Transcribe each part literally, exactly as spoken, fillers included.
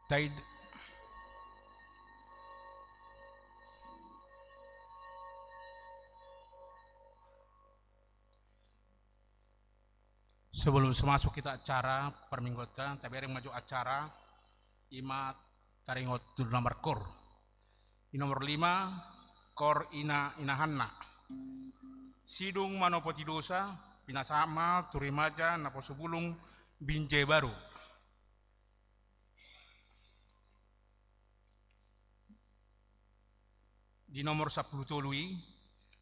Taid. Sebelum so masuk hita acara parmingguonta, tabereng ma jo acara, ima taringot tu na markor. Di nomor lima, kor ina, inahanna. Sidung manopoti dosa, pinasahat ma tu remaja naposo bulung binjai baru. Di nomor sampulu tolu i,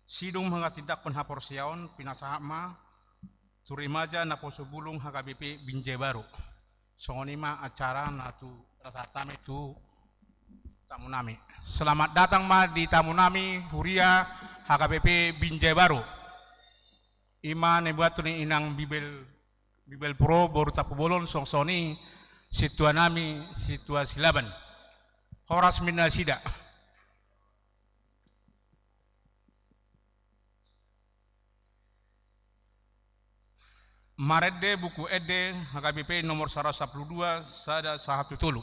sidung mangatindanghon haporseaon, pinasahat ma tu remaja naposo bulung H K B P binjai baru. Songon i ma acara na tu, pasahat hami tu tamu nami. Selamat datang ma di tamu nami, huria H K B P binjai baru. Ima na nibuat ni inang Bibel, Bibel Pro boru Tampubolon, songon i sintua nami, sintua Silaban. Horas ma di nasida. Marende Buku Ende H K B P nomor sada sampulu dua, sada sahat tu tolu.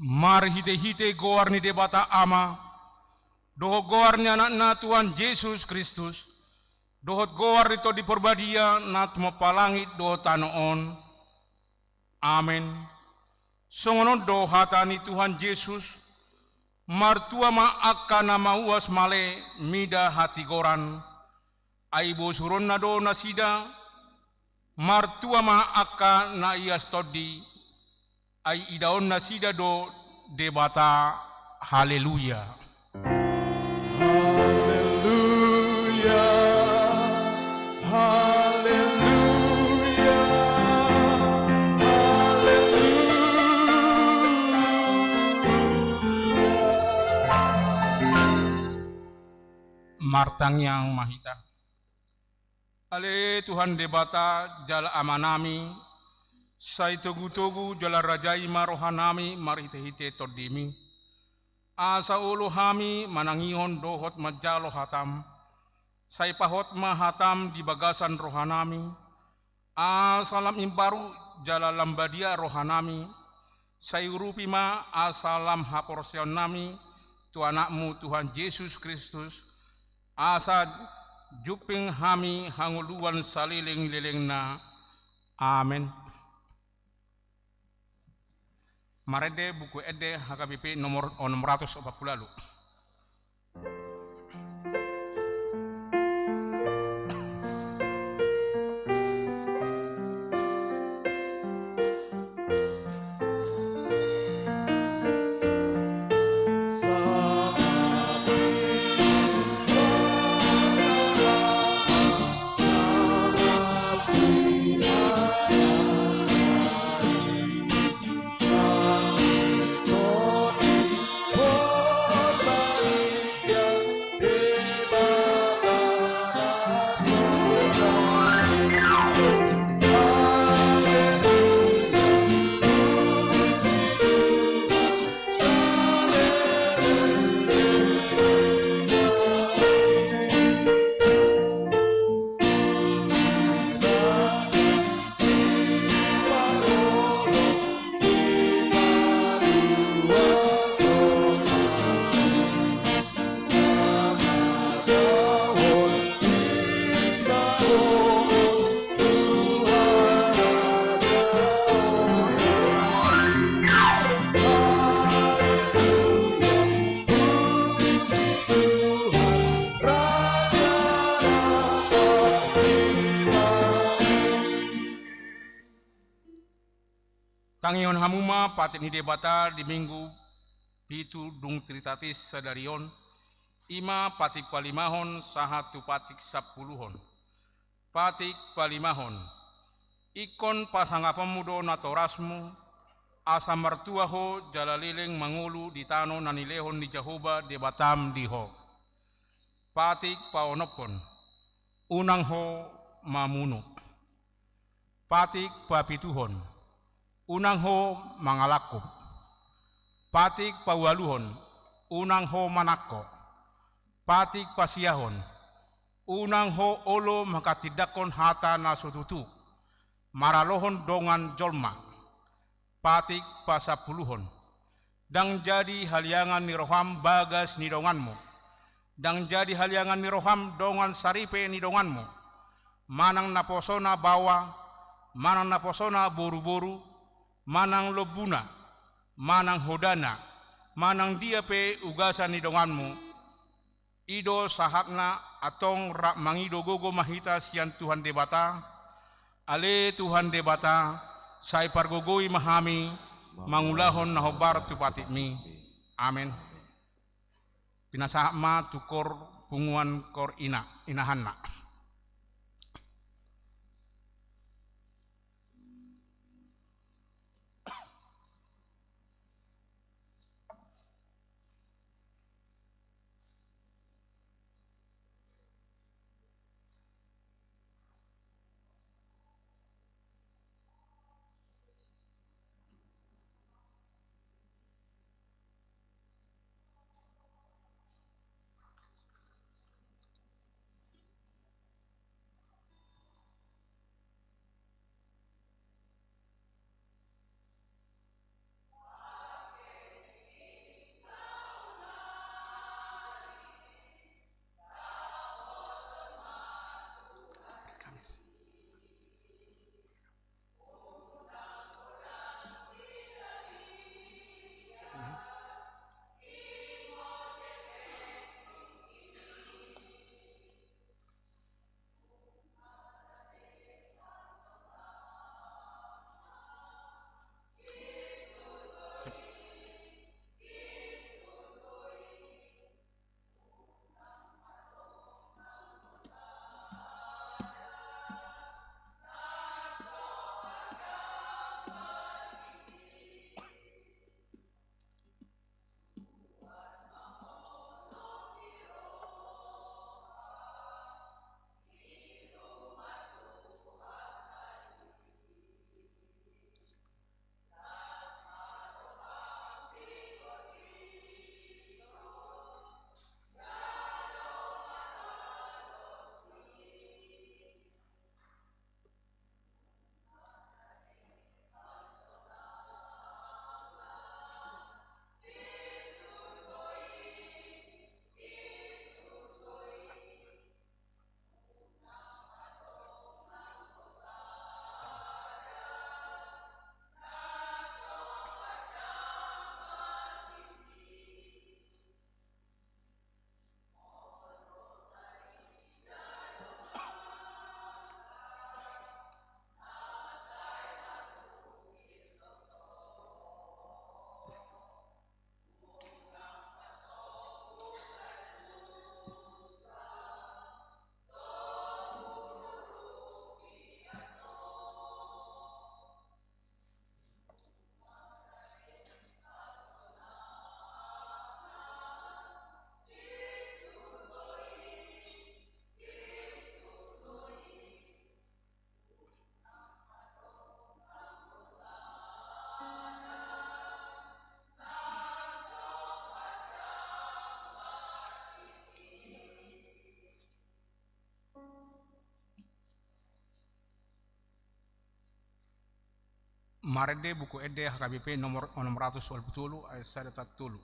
Marhite-hite goar ni Debata Ama, dohot goar ni Anakna Tuhan Jesus Kristus, dohot goar ni Tondi Parbadia na tumompa langit dohot tano on. Amen. Songon on do hata ni Tuhan Jesus: Martua ma angka na mauas male mida hatigoran, ai bosuronna do nasida. Martua ma angka na ias tondi, ai idaon nasida do Debata. Haleluya. Haleluya. Haleluya. Haleluya. Martangiang ma hita. Ale Tuhan Debata jala Amanami, sai togu-togu jala rajai ma rohanami marhite-hite Tondimi. Asa olo hami manangihon dohot manjalo hatam, sai pahot ma hatam di bagasan rohanami, asa lam imbaru jala lam badia rohanami, sai urupi ma asa lam haporseaonnami tu Anakmu Tuhan Jesus Kristus, asa jumping hami hangoluan saleleng-lelengna. Amen. Marende Buku Ende H K B P nomor onom ratus opat pulu ualu. Tangihon hamu ma patik ni Debata di Minggu pitu dung Trinitatis sadari on, i ma patik palimahon sahat tu patik sampuluhon. Patik palimahon. Ingkon pasangaponmu do natorasmu, asa martua ho jala leleng mangolu di tano na nilehon ni Jahowa Debatam di ho. Patik paonomhon. Unang ho mamunu. Patik papituhon. Unang ho mangalangkup. Patik paualuhon. Unang ho manangko. Patik pasiahon. Unang ho olo manghatindanghon hata na so tutu, maralohon dongan jolma. Patik pasampuluhon. Ndang jadi haliangan ni roham bagas ni donganmu. Ndang jadi haliangan ni roham dongan saripe ni donganmu. Manang naposona baoa, manang naposona boruboru, manang lombuna, manang hodana, manang dia pe ugasan ni donganmu. I do sahatna. Antong rap mangido gogo ma hita sian Tuhan Debata. Ale Tuhan Debata, sai pargogoi ma hami mangulahon na hombar tu patikmi. Amen. Pinasahat ma tu koor punguan, koor ina, inahanna. Marende, Buku Ende H K B P nomor onom ratus ualu pulu tolu, ayat sada sahat tolu.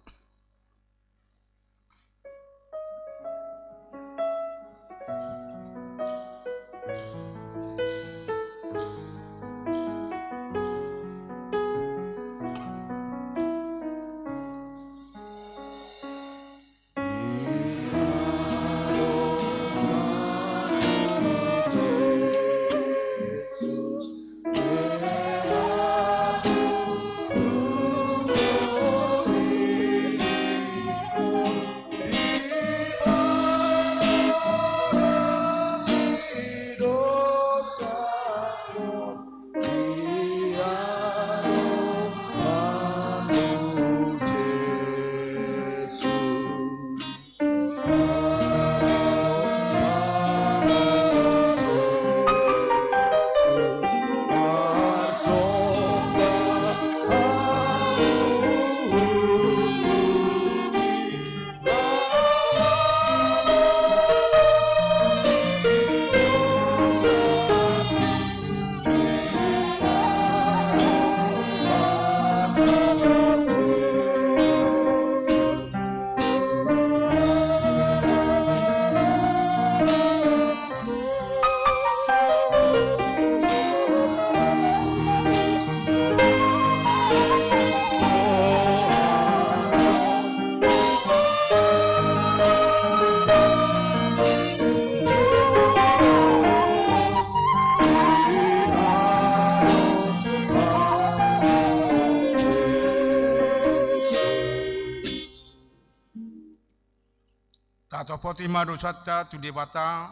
Tatopoti ma dosanta tu Debata,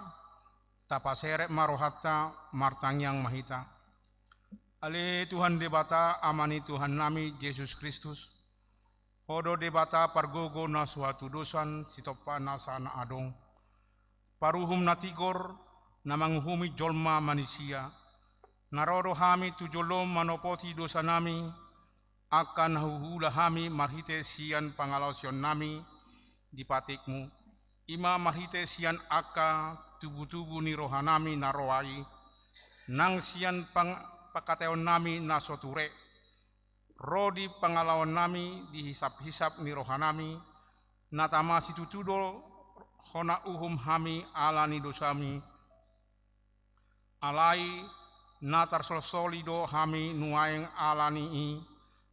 tapaserep ma rohanta, martangiang ma hita. Ale Tuhan Debata, Ama ni Tuhannami Jesus Kristus, Ho do Debata pargogo na so hatudosan, sitompa nasa na adong, paruhum na tigor, na manguhumi jolma manisia. Na ro do hami tu jolom manopoti dosanami, angka na huula hami marhite sian pangalaosionnami di patikmu, i ma marhite sian angka tubutubu ni rohanami na roa i, nang sian pang-, pangkataionnami na so ture, ro di pangalaonnami di hisaphisap ni rohanami, na tama situtu do hona uhum hami ala ni dosami. Alai na tarsolsoli do hami nuaeng ala ni i,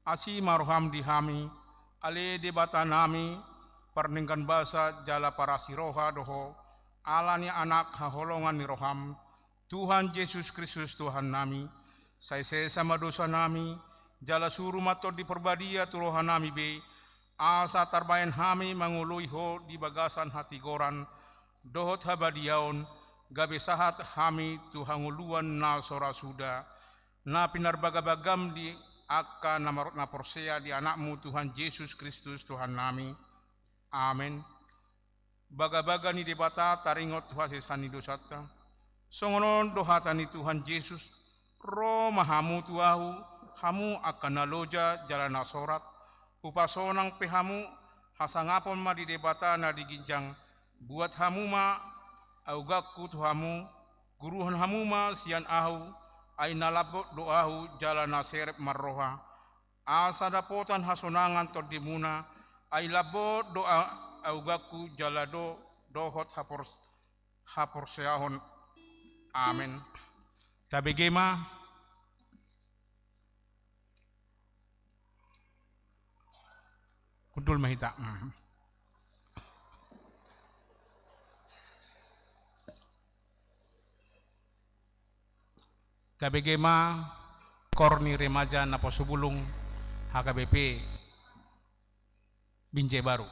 asi ma roham di hami, ale Debatanami, pardenggan basa jala parasi roha do Ho, ala ni Anak haholongan ni roham, Tuhan Jesus Kristus Tuhannami. Sai sesa ma dosanami, jala suru ma Tondi Parbadia tu rohanami be, asa tarbahen hami mangoloi Ho di bagasan hatigoran dohot habadiaon, gabe sahat hami tu hangoluan na so ra suda, na pinarbagabagam di angka na mar-, na porsea di Anakmu Tuhan Jesus Kristus Tuhannami. Amen. Bagabaga ni Debata taringot tu hasesaan ni dosanta. Songon on do hata ni Tuhan Jesus: Ro ma hamu tu Ahu, hamu angka na loja jala na sorat, hupasonang pe hamu, hasangapon ma di Debata na di ginjang. Buat hamu ma auganku tu hamu, guruhon hamu ma sian Ahu, ai na lambok do Ahu jala na serep marroha. Asa dapotan hasonangan tondimuna, ai lambok do a-, auganku jala do dohot hapor-, haporseaon. Amen. Tabege ma. Hundul ma hita. Mhm. Tabege ma kor ni remaja naposobulung H K B P Binjai Baru.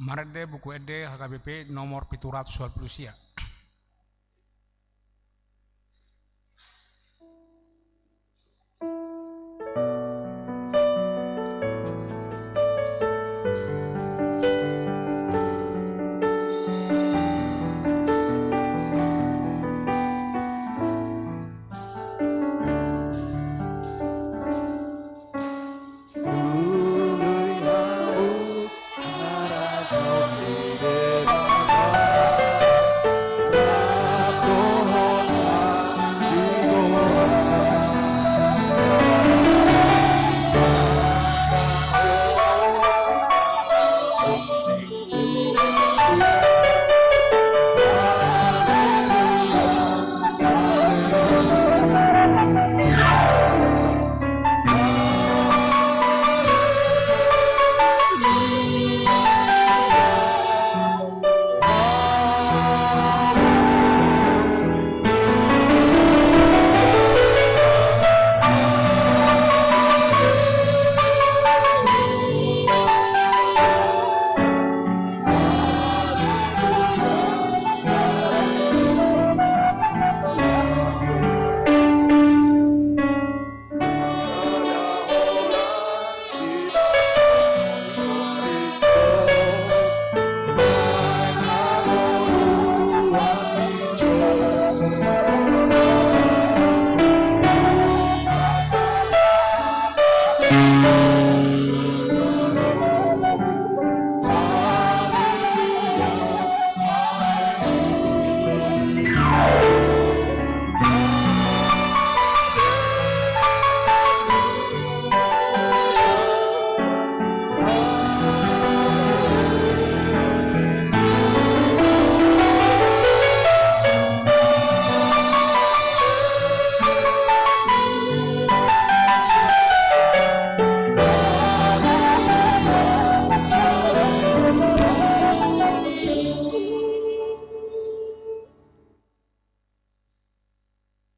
Marende Buku Ende H K B P nomor pitu ratus ualu pulu sia.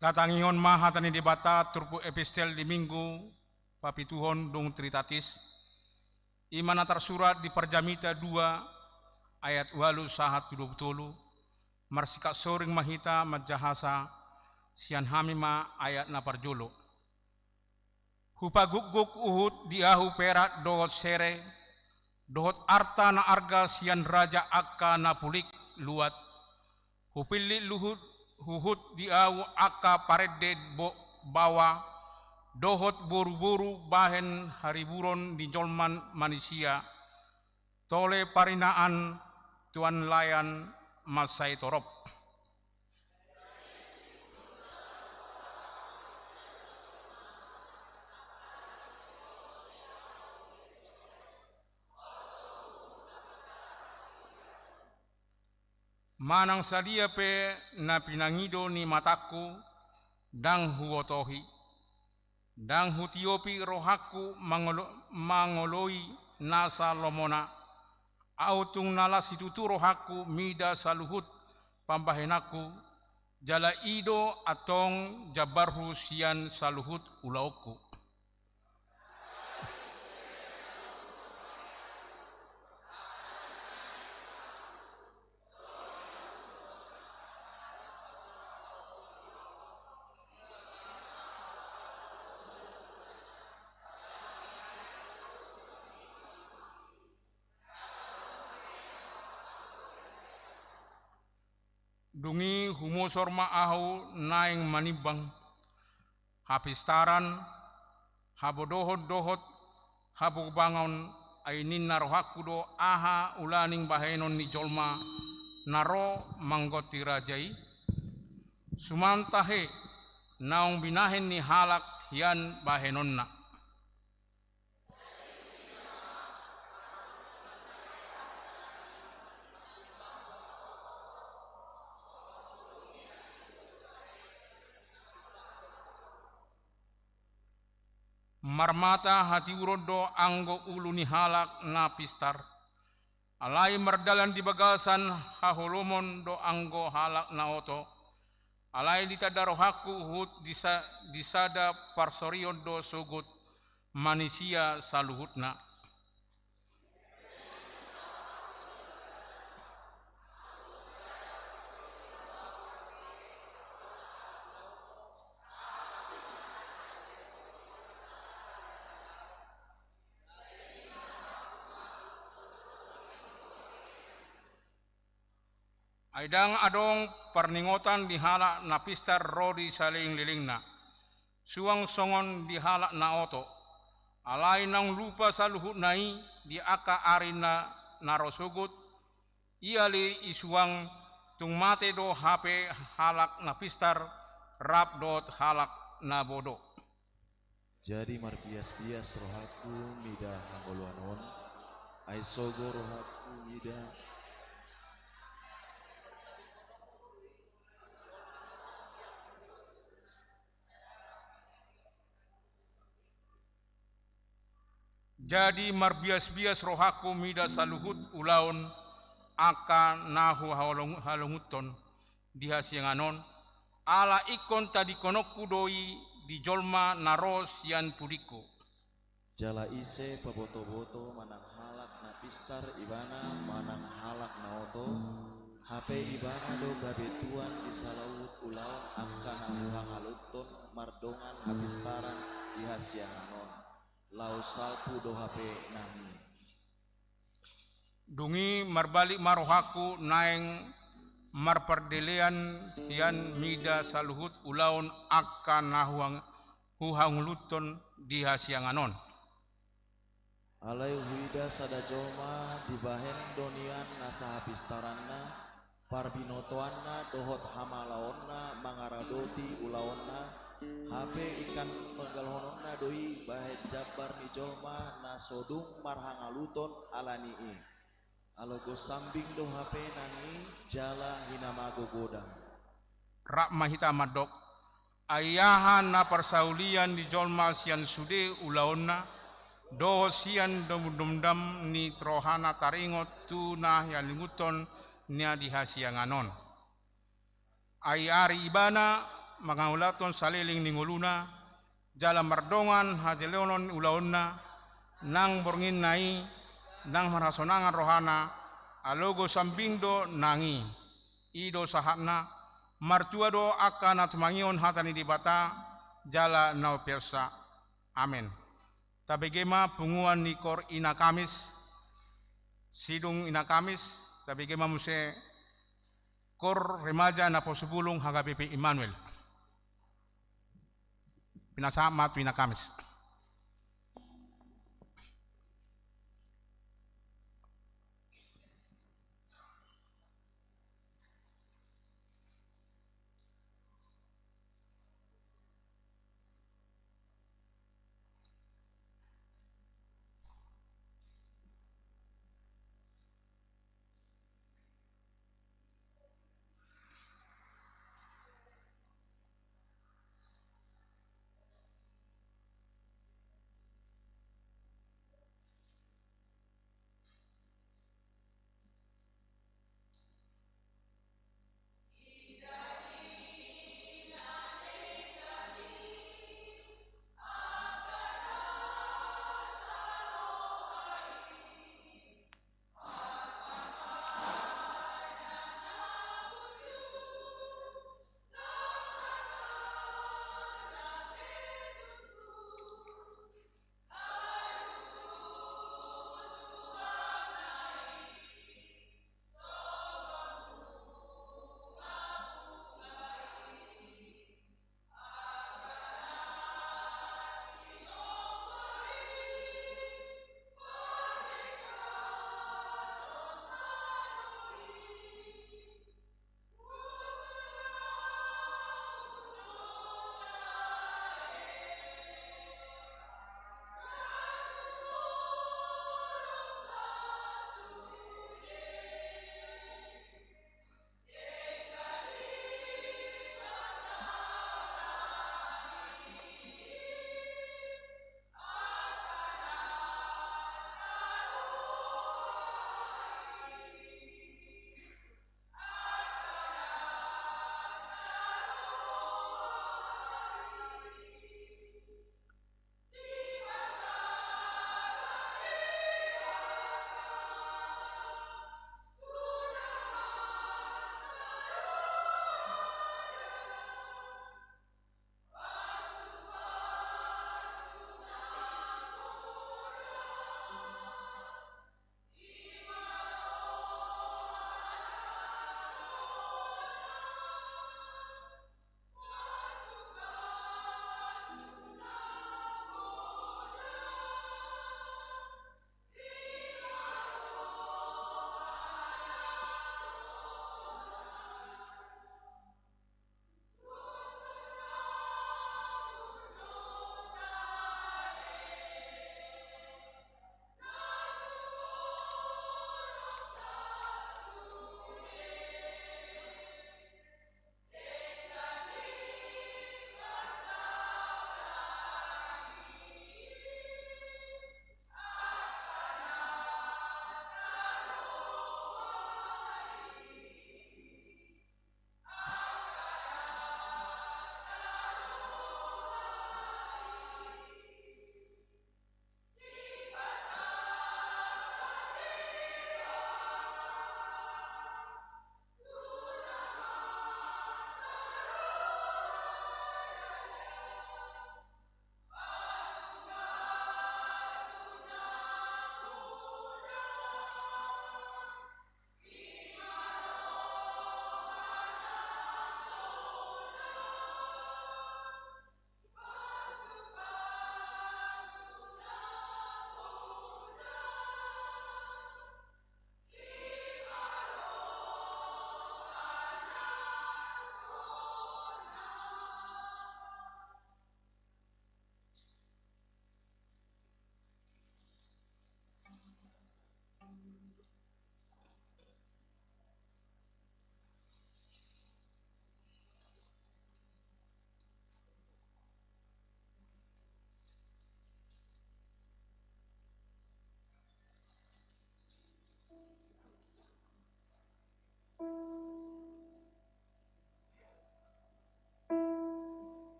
Tatangihon ma hata ni Debata turpuk epistel di Minggu papituhon dung Trinitatis, i ma na tarsurat di Parjamita dua ayat ualu sahat tu dua pulu tolu. Marsikap soring ma hita manjahasa, sian hami ma ayat na parjolo. Hupagukguk uhut di ahu perak dohot sere, dohot arta na arga sian raja angka na pulik luat. Hupillit luhut, huhut di ahu angka parende bo-, baoa, dohot boruboru bahen hariburon ni jolma manisia, tole parinaan tuan layan mansai torop. Manang sadia pe na pinangido ni matangku, ndang huotohi, ndang hutiopi rohangku mangolo-, mangoloi nasa lomona. Ahu tung na las situtu rohangku mida saluhut pambahenanku, jala i do antong jambarhu sian saluhut ulaonku. Dung i humosor ma ahu naeng manimbang hapistaran, habodohon dohot hagobangon, ai ninna rohangku do aha ulaning bahenon ni jolma na ro manggotti raja i. Suman tahe naung binahen ni halak hian bahenonna. Marmata hatiuron do anggo ulu ni halak na pistar. Alai mardalan di bagasan haholomon do anggo halak na oto. Alai ditanda rohangku huhut di sa-, di sada parsorion do sogot manisia saluhutna. Ai ndang adong parningotan di halak na pistar ro di salelenglelengna, suang songon di halak na oto. Alai naung lupa saluhutna i di angka ari na, na ro sogot, ia ale i suang, tung mate do hape halak na pistar rap dohot halak na bodo. Jadi marbiasbias rohangku mida hangoluan on, ai sogo rohangku mida. Jadi marbiasbias rohangku mida saluhut ulaon angka na huhalong-, halonguthon di hasiangan on, ala ingkon tadingkononku do i di jolma na ro sian pudingku. Jala ise pabotoboto manang halak na pistar ibana manang halak na oto, hape ibana do gabe tuan di saluhut ulaon angka na huhangaluthon mardongan hapistaran di hasiangan on, laos salpu do hape nang i. Dung i marbalik ma rohangku naeng marpardelean hian mida saluhut ulaon angka na huhang-, huhangoluthon di hasiangan on. Alai huida sada jolma dibahen do nian nasa hapistaranna, parbinotoanna dohot hamalaonna mangaradoti ulaonna, hape ingkon panggalhononna do i bahen jambar ni jolma na so dung marhangaluthon ala ni i. Alogos sambing do hape nang i jala hinamago godang. Rap ma hita mandok, ai aha na parsaulian ni jolma sian sude ulaonna, dohot sian domdam ni rohana taringot tu na hihalonguthon na di hasiangan on. Ai ari ibana mangulathon saleleng ni ngoluna, jala mardongan hajaloon ni ulaonna, nang borngin na i, nang marhasonangan rohana, alogos sambing do nang i. I do sahatna, martua do angka na tumangihon hata ni Debata, jala na umpeopsa. Amen. Tabege ma punguan ni kor Ina Kamis, sidung Ina Kamis, tabege ma muse kor remaja Naposobulung H K B P Immanuel. Pinasahat ma tu Ina Kamis.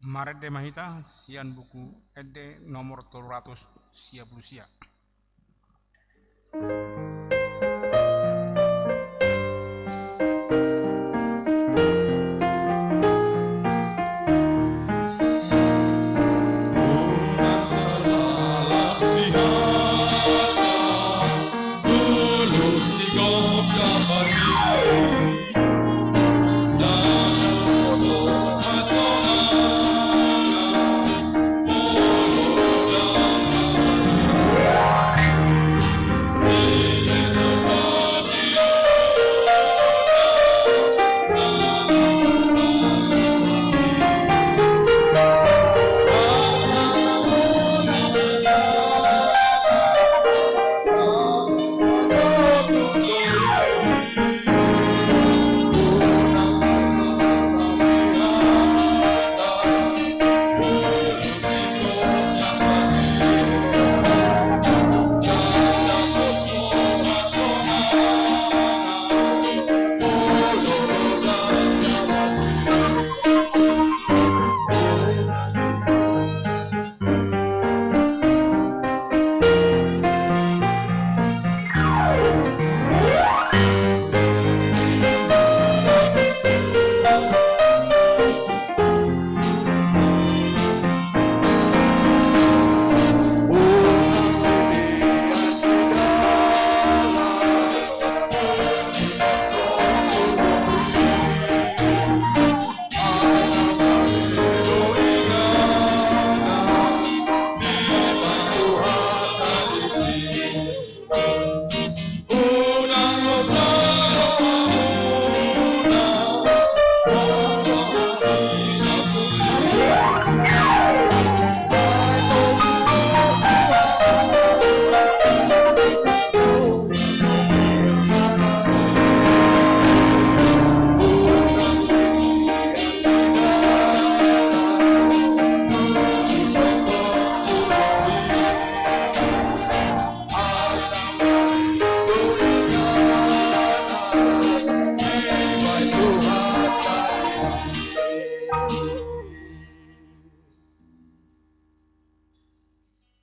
Marende ma hita sian Buku Ende nomor tolu ratus sia pulu sia.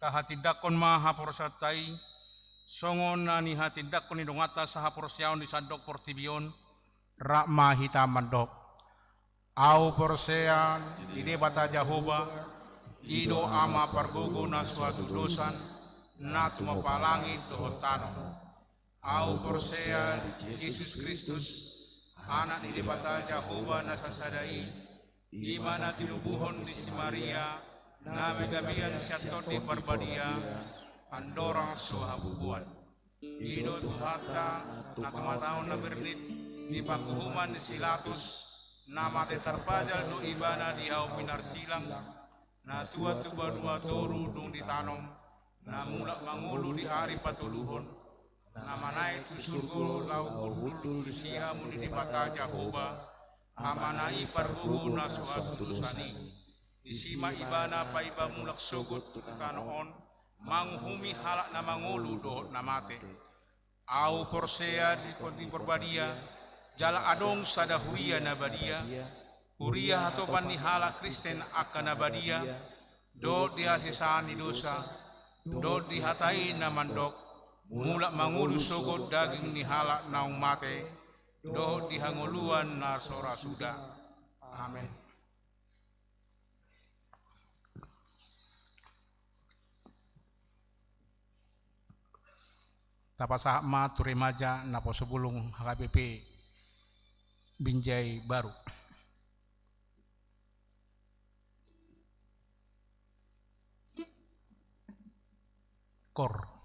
Tahatindangkon ma haporseaonta i, songon na nihatindangkon ni donganta sahaporseaon di sandok portibi on, rap ma hita mandok. Ahu porsea di Debata Jahowa, i do Ama pargogo na so hatudosan, na tumompa langit dohot tano. Ahu porsea di Jesus Kristus, Anak ni Debata Jahowa na sasada i, i ma na tinubuhon ni si Maria, na binabian sian Tondi Parbadia, andorang so habubuan. I do Tuhanta, na tumatangihon na bernit, di panguhuman ni si Pilatus, na mate tarpajal do ibana di hau pinarsilang, na tua tu banua toru dung ditanom, na mulak mangolu di ari patoluhon, na manaek tu surgo laho hundul di siamun ni Debata Jahowa, Amana i pargogo na so hatudosan i. Disi ma ibana paima mulak sogot tu tano on, manguhumi halak na mangolu dohot na mate. Ahu porsea di Tondi Parbadia, jala adong sada huria na badia, huria hatopan ni halak Kristen angka na badia, dohot di hasesaan ni dosa, dohot di hata i na mandok, mulak mangolu sogot daging ni halak naung mate, dohot di hangoluan na so ra suda. Amen. Tapasahat ma tu remaja Naposobulung H K B P Binjai Baru. Kor.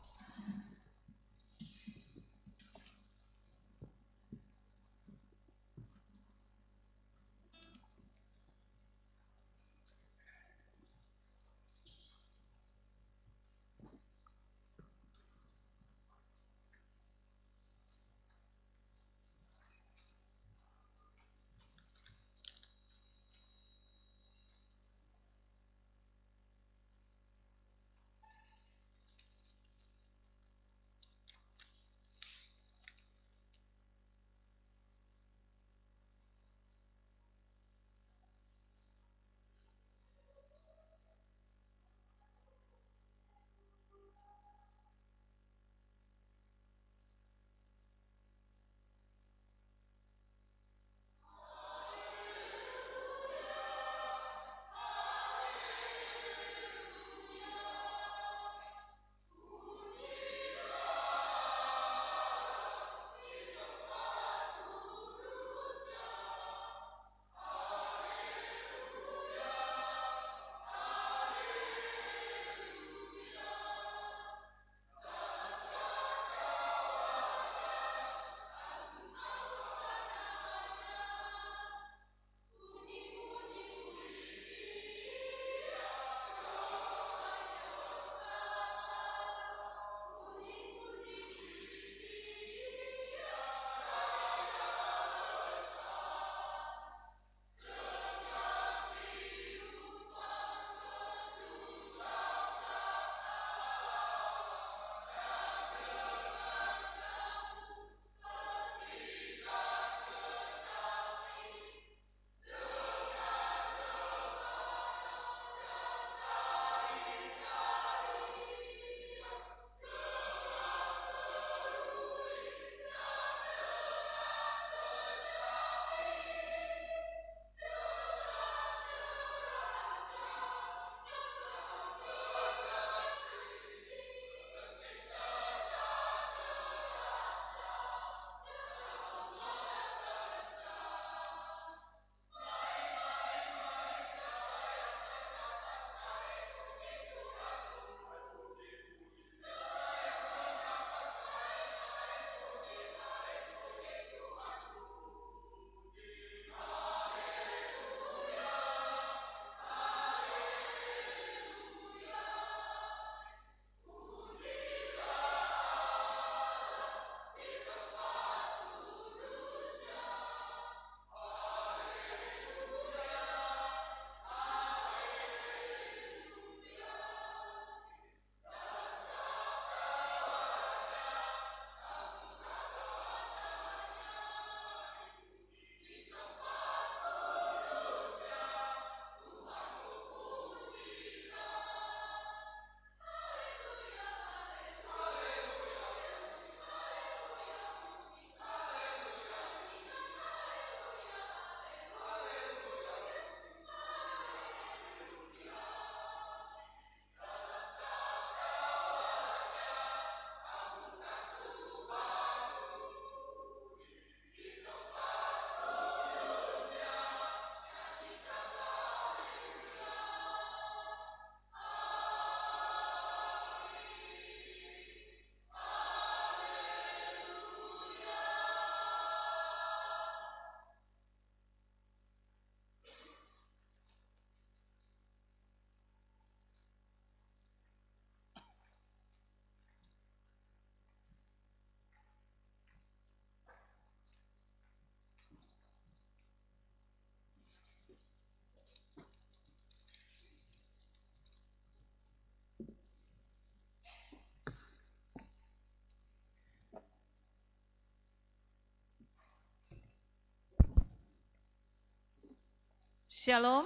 Shalom.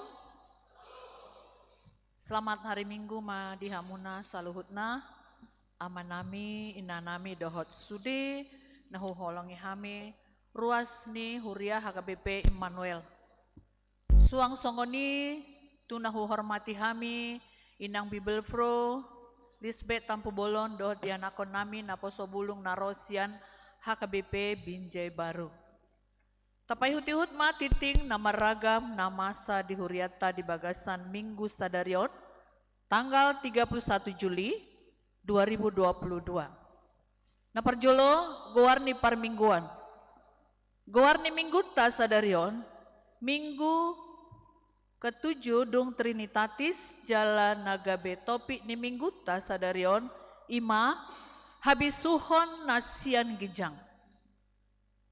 Selamat hari Minggu ma di hamuna saluhutna, amanami, inanami dohot sude na huholongi hami, ruas ni huria H K B P Immanuel. Suang songon i tu na huhormati hami, Inang Bibelvrouw Lisbeth Tampubolon dohot ianakhonnami naposo bulung na ro sian H K B P Binjai Baru. Tapaihut-ihut ma tingting na marragam na masa di hurianta di bagasan Minggu sadari on, tanggal tiga puluh satu Juli dua ribu dua puluh dua. Na parjolo, goar ni parmingguan. Goar ni Minggunta sadari on, Minggu ketujuh dung Trinitatis, jala na gabe topik ni Minggunta sadari on, i ma habisuhon na sian ginjang.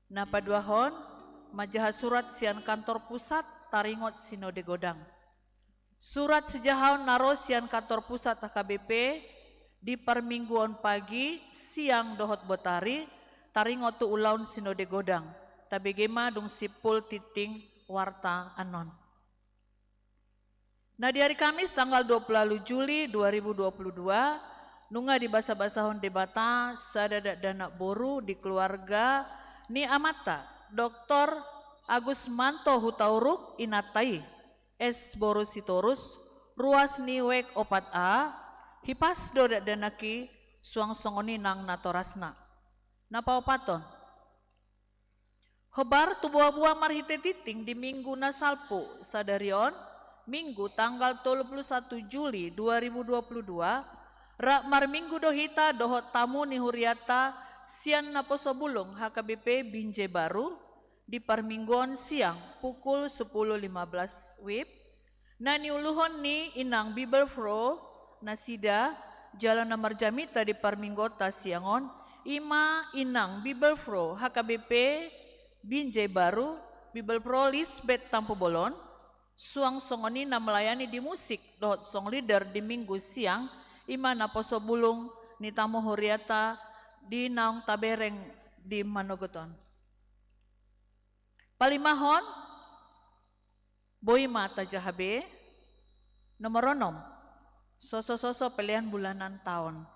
Na paduahon, manjaha surat sian kantor pusat taringot Sinode Godang. Surat sijahaon na ro sian kantor pusat H K B P di parmingguon pagi, siang dohot botari, taringot tu ulaon Sinode Godang. Tabege ma dung simpul tingting warta annon. Na di ari Kamis tanggal dua puluh ualu Juli dua ribu dua puluh dua, nunga dibasabasahon Debata sada dakdanak boru di keluarga ni amanta, Doktor Agusmanto Hutauruk, inanta i, S boru Sitorus, ruas ni wijk opat A, hipas do dakdanak i, suang songon i nang natorasna. Na paopathon. Hombar tu boaboa marhite tingting di Minggu na salpu sadari on, Minggu tanggal tolu puluh satu Juli dua ribu dua puluh dua, rap marminggu do hita dohot tamu ni hurianta sian naposo bulung H K B P Binjai Baru, di parmingguon siang pukul sepuluh lima belas wib, na niuluhon ni Inang Bibelvrouw nasida, jala na marjamita di parmingguonta siang on, i ma Inang Bibelvrouw H K B P Binjai Baru, Bibelvrouw Lisbeth Tampubolon, suang songon i na melayani di musik dohot song leader di Minggu siang, i ma naposo bulung ni tamu hurianta di naung tabereng di manogot on. Palimahon, boi ma tajaha be. Nomor onom, sosososo pelean bulanan taon.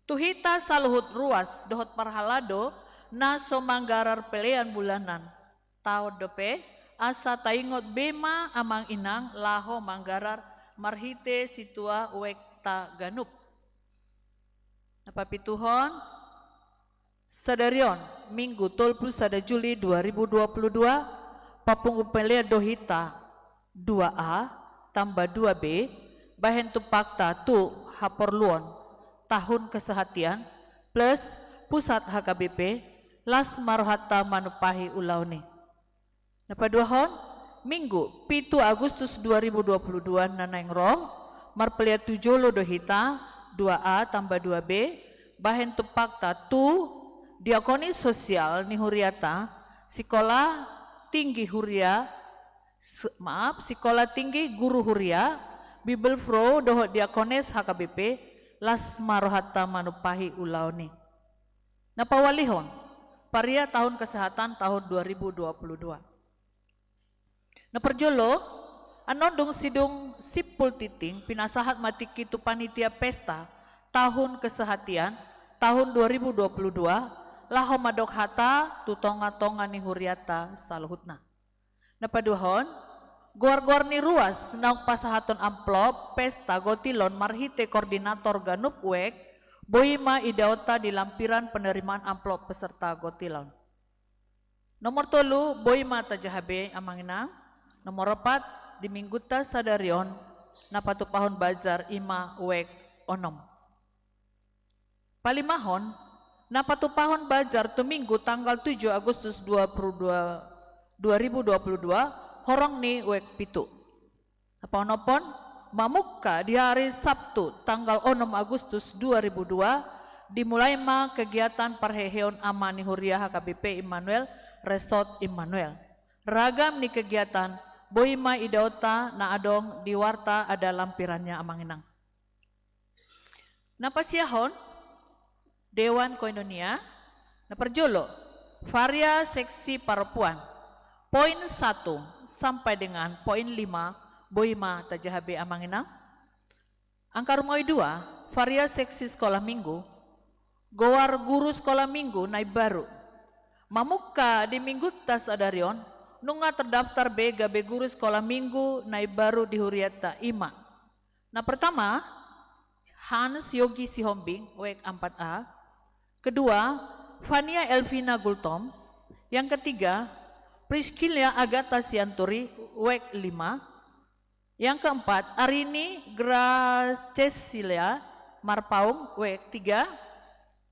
Tu hita saluhut ruas dohot parhalado na so manggarar pelean bulanan taon dope, asa taingot be ma amang inang laho manggarar marhite sintua wijk ta ganup. Na papituhon, sadari on, Minggu tolu puluh sada Juli dua ribu dua puluh dua, papungu pelean do hita dua A tambah dua B, bahen tumpakta tu haporluon, tahun kesehatian, plus pusat H K B P, las ma rohanta manumpahi ulaon i. Na paduahon, Minggu pitu Agustus dua ribu dua puluh dua na naeng ro, marpelean tu jolo do hita, dua A tambah dua B, bahen tumpakta tu diakonis sosial ni huriata, sikola tinggi huria, s-, maaf, sikola tinggi guru huria, Bibelvrouw dohot diakones H K B P, las ma rohanta manumpahi ulaon i. Na paualihon, paria tahun kesehatan tahun dua ribu dua puluh dua. Na parjolo, annon dung sidung simpul tingting, pinasahat ma tingki tu panitia pesta tahun kesehatian tahun dua ribu dua puluh dua, laho mandok hata tu tongatonga ni huriata saluhutna. Na paduahon, goargoar ni ruas naung pasahaton amplop pesta gotilon marhite koordinator ganup wijk, boi ma idaonta di lampiran penerimaan amplop peserta gotilon. Nomor tolu, boi ma tajaha be amang inang. Nomor opat, di Minggunta sadari on, na patupahon bazar i ma wijk onom. Palimahon, na patupahon bazar tu Minggu tanggal tujuh Agustus dua puluh dua, dua ribu dua puluh dua, horong ni wijk pitu. Na paonomhon, mamungka di hari Sabtu tanggal onom Agustus dua ribu dua, dimulai ma kegiatan parheheon ama ni huria H K B P Immanuel, Resort Immanuel. Ragam ni kegiatan, boi ma idaonta na adong di warta ada lampirannya amang inang. Na pasiahon, Dewan Koinonia. Na parjolo, Varia Seksi Parompuan. Poin satu sampai dengan poin lima, boi ma tajaha be amang inang. Angka rumaui dua, varia seksi sekolah minggu, goar guru sekolah minggu na imbaru. Mamungka di minggunta sadari on, nunga terdaftar be gabe guru sekolah minggu na imbaru di hurianta, i ma. Na pertama, Hans Yogi Sihombing, WEG empat A. Kedua, Fania Elvina Gultom. Yang ketiga, Priscilla Agatha Sianturi, WEG lima. Yang keempat, Arini Gracesilia Marpaung, WEG tiga.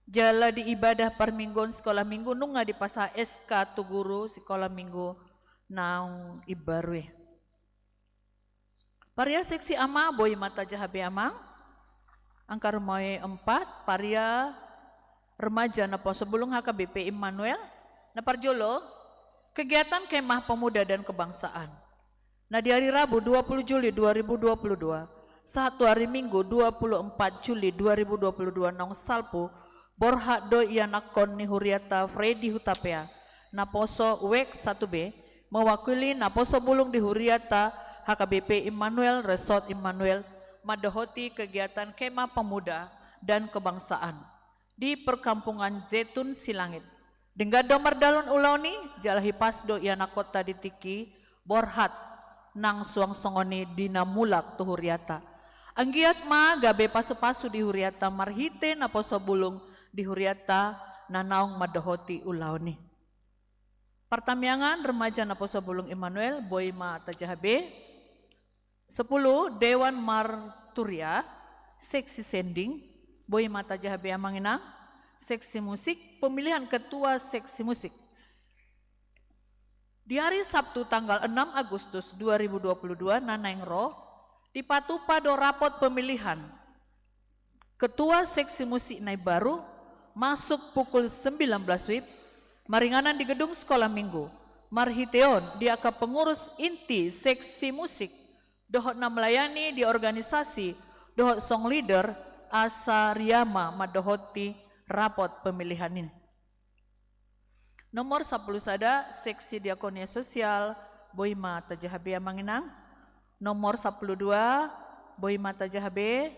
Jala di ibadah parmingguon sekolah minggu nunga dipasahat S K tu guru sekolah minggu naung imbaru i. Varia seksi ama, boi ma tajaha be amang. Angka rumaui empat, varia remaja naposo bulung H K B P Immanuel. Na parjolo, kegiatan Kemah Pemuda dan Kebangsaan. Na di hari Rabu dua puluh Juli dua ribu dua puluh dua, sahat tu hari Minggu dua puluh empat Juli dua ribu dua puluh dua naung salpu, borhat do ianakhon ni hurianta Freddy Hutapea, naposo WEG satu B, mewakili naposo bulung di hurianta H K B P Immanuel Resort Immanuel, mandohoti kegiatan Kemah Pemuda dan Kebangsaan di Perkampungan Zetun Silangit. Denggan do mardalan ulaon i, jala hipas do ianakhonta di tingki borhat nang suang songon i di na mulak tu hurianta. Anggiat ma gabe pasupasu di hurianta marhite naposo bulung di hurianta na naung mandohoti ulaon i. Partamiangan remaja naposo bulung Immanuel, boi ma tajaha be. Sepuluh, Dewan Marturia, seksi sending, boi ma tajaha be amang inang. Seksi musik, pemilihan ketua seksi musik. Di hari Sabtu tanggal enam Agustus dua ribu dua puluh dua na naeng ro, dipatupa do rapot pemilihan ketua seksi musik na imbaru, masuk pukul sembilan belas WIB, maringanan di gedung sekolah minggu, marhiteon di angka pengurus inti seksi musik dohot na melayani di organisasi dohot song leader, asa riama mandohoti rapot pemilihan i. Nomor sampulu sada, seksi diakonia sosial, boi ma tajaha be amang inang. Nomor sampulu dua, boi ma tajaha be.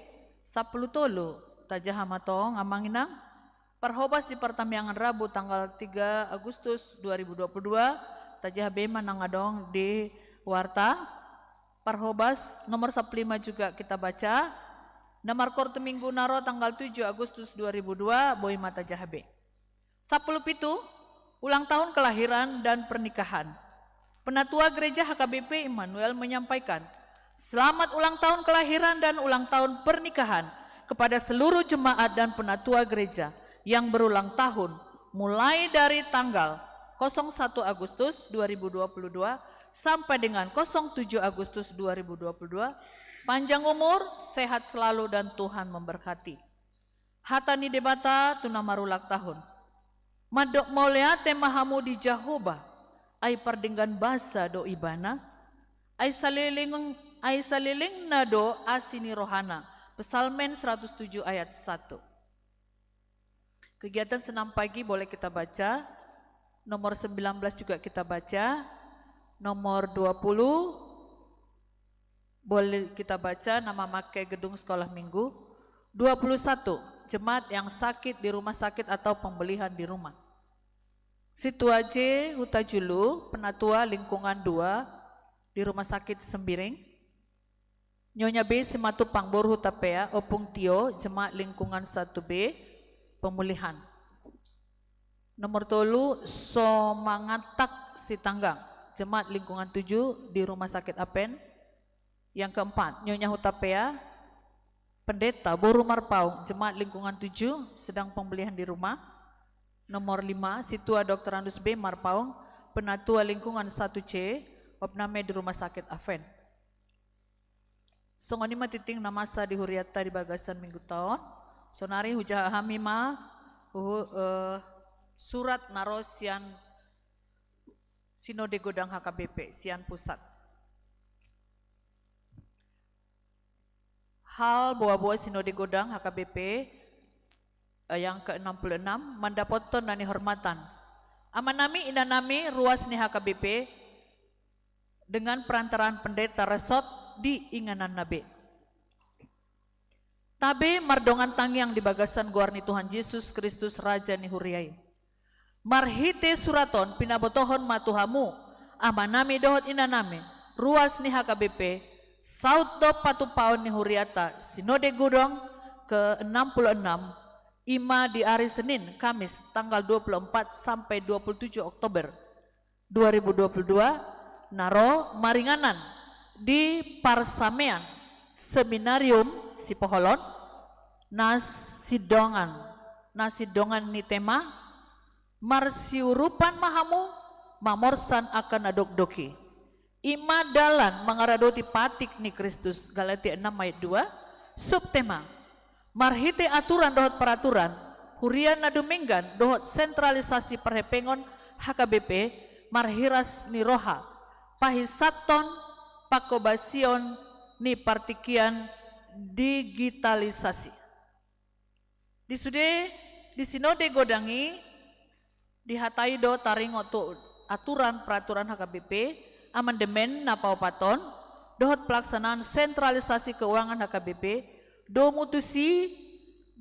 Sampulu tolu, tajaha ma tong amang inang. Parhobas di partamiangan Rabu tanggal tiga Agustus dua ribu dua puluh dua, tajaha be ma nang adong di warta. Parhobas nomor sampulu lima juga kita baca. Na markortu Minggu na ro tanggal tujuh Agustus dua ribu dua, boi ma tajaha be. Sampulu pitu, ulang tahun kelahiran dan pernikahan. Penatua Gereja H K B P Immanuel menyampaikan, selamat ulang tahun kelahiran dan ulang tahun pernikahan kepada seluruh jemaat dan penatua gereja yang berulang tahun mulai dari tanggal kosong satu Agustus dua ribu dua puluh dua sampai dengan kosong tujuh Agustus dua ribu dua puluh dua. Panjang umur, sehat selalu, dan Tuhan memberkati. Hata ni Debata tu na marulang tahun. Mandok mauliate ma hamu di Jahowa, ai pardenggan basa do Ibana, ai saleleng, ai salelengna do asi ni rohana. Psalmen seratus tujuh ayat satu. Kegiatan Senin pagi boleh kita baca, nomor sembilan belas juga kita baca, nomor dua puluh, boleh kita baca, na mamake gedung sekolah minggu. Dua puluh satu, jemaat yang sakit di rumah sakit atau pemulihan di rumah. Situa J Hutajulu, penatua lingkungan dua di Rumah Sakit Sembiring. Nyonya B Simatupang boru Hutapea, Opung Tio, jemaat lingkungan satu B, pemulihan. Nomor tolu, Somangatak Sitanggang, jemaat lingkungan tujuh di Rumah Sakit Apen. Yang keempat, Nyonya Hutapea, pendeta boru Marpaung, jemaat lingkungan tujuh, sedang pemulihan di rumah. Nomor lima, Situa Doktor Andus B Marpaung, penatua lingkungan satu C, opname di Rumah Sakit Aven. Songon i ma tintin na masa di hurianta di bagasan minggu taon. Sonari hujaha hami ma huhut, eh, surat na ro sian Sinode Godang H K B P sian pusat. Hal boaboa Sinode Godang H K B P, eh, yang keenam puluh enam, mandapothon na nihormatan amanami, inanami, ruas ni H K B P, dengan perantaraan pendeta resort di ingananna be. Tabe mardongan tangiang di bagasan goar ni Tuhan Jesus Kristus, Raja ni huria i. Marhite surat on pinabotohon ma tu hamu, amanami dohot inanami, ruas ni H K B P, saut do patupaon ni huriata Sinode Godang ke enam puluh enam, i ma di ari Senin, Kamis, tanggal dua puluh empat sampai dua puluh tujuh Oktober dua ribu dua puluh dua, na ro maringanan di parsamean Seminarium Sipoholon, na sindongan, na sindongan ni tema, marsiurupan ma hamu mamorsan angka na dokdok i. I ma dalan mangaradoti patik ni Kristus, Galatia enam ayat dua, subtema, marhite aturan dohot peraturan, huria na dumenggan dohot sentralisasi parhepengon H K B P, marhiras ni roha, pahisathon pangkobasion ni partingkian digitalisasi. Di sude, di Sinode Godang i, dihatai do taringot tu aturan peraturan H K B P, amandemen na paopathon, dohot pelaksanaan sentralisasi keuangan H K B P, domu tusi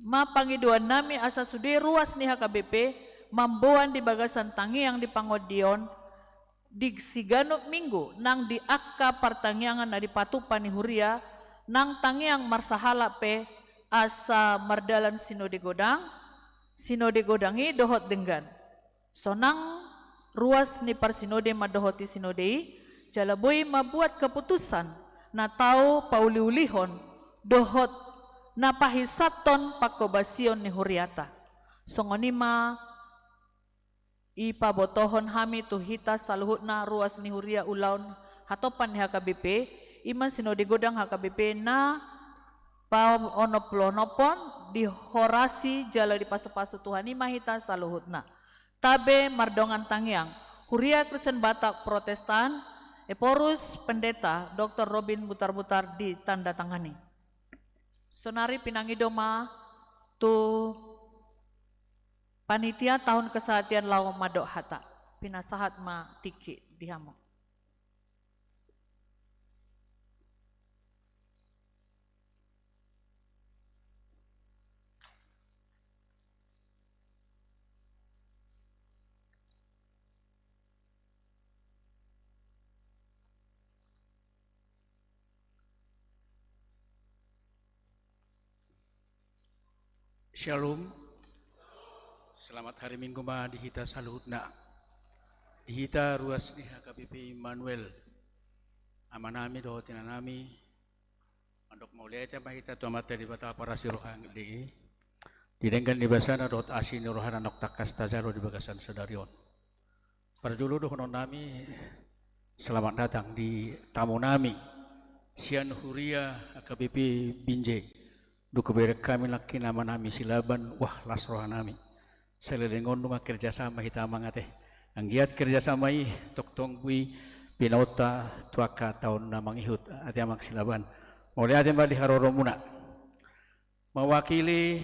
ma pangidoannami asa sude ruas ni H K B P mamboan di bagasan tangiang di pangondion, di siganup minggu nang di angka partangiangan na dipatupa ni huria, nang tangiang marsahalak pe asa mardalan Sinode Godang, Sinode Godang i dohot denggan. Sonang ruas ni parsinode mandohoti sinode i, jala boi mambuat keputusan na tau pauliulihon dohot na pahisathon pangkobasion ni huriata. Songon i ma ipabotohon hami tu hita saluhutna ruas ni huria ulaon hatopan ni H K B P, i ma Sinode Godang H K B P na paonomplonopon, dihorasi jala dipasupasu Tuhan i ma hita saluhutna. Tabe mardongan tangiang, Huria Kristen Batak Protestan, Ephorus Pendeta Doktor Robin Butarbutar ditandatangani. Sonari pinangido ma tu Panitia Tahun Kesehatian laho mandok hata. Pinasahat ma tingki di hamu. Shalom. Selamat hari Minggu ma di hita saluhutna. Di hita ruas ni H K B P Immanuel, amanami dohot inanami, mandok mauliate ma hita tu Amanta Debata parasi roha na denggan i, di denggan ni basana dohot asi ni rohana naung tangkas tajalo di bagasan sadari on. Parjolo dohononnami, selamat datang di tamunami sian huria H K B P Binjai. Dung hubereng hami nangkin amanami Silaban, wah, las rohanami. Saleleng on nunga kerjasama hita, Amang, ate. Anggiat kerjasama i tongtong boi binaonta tu angka taon na mangihut, ate Amang Silaban. Mauliate ma di haroromuna. Mewakili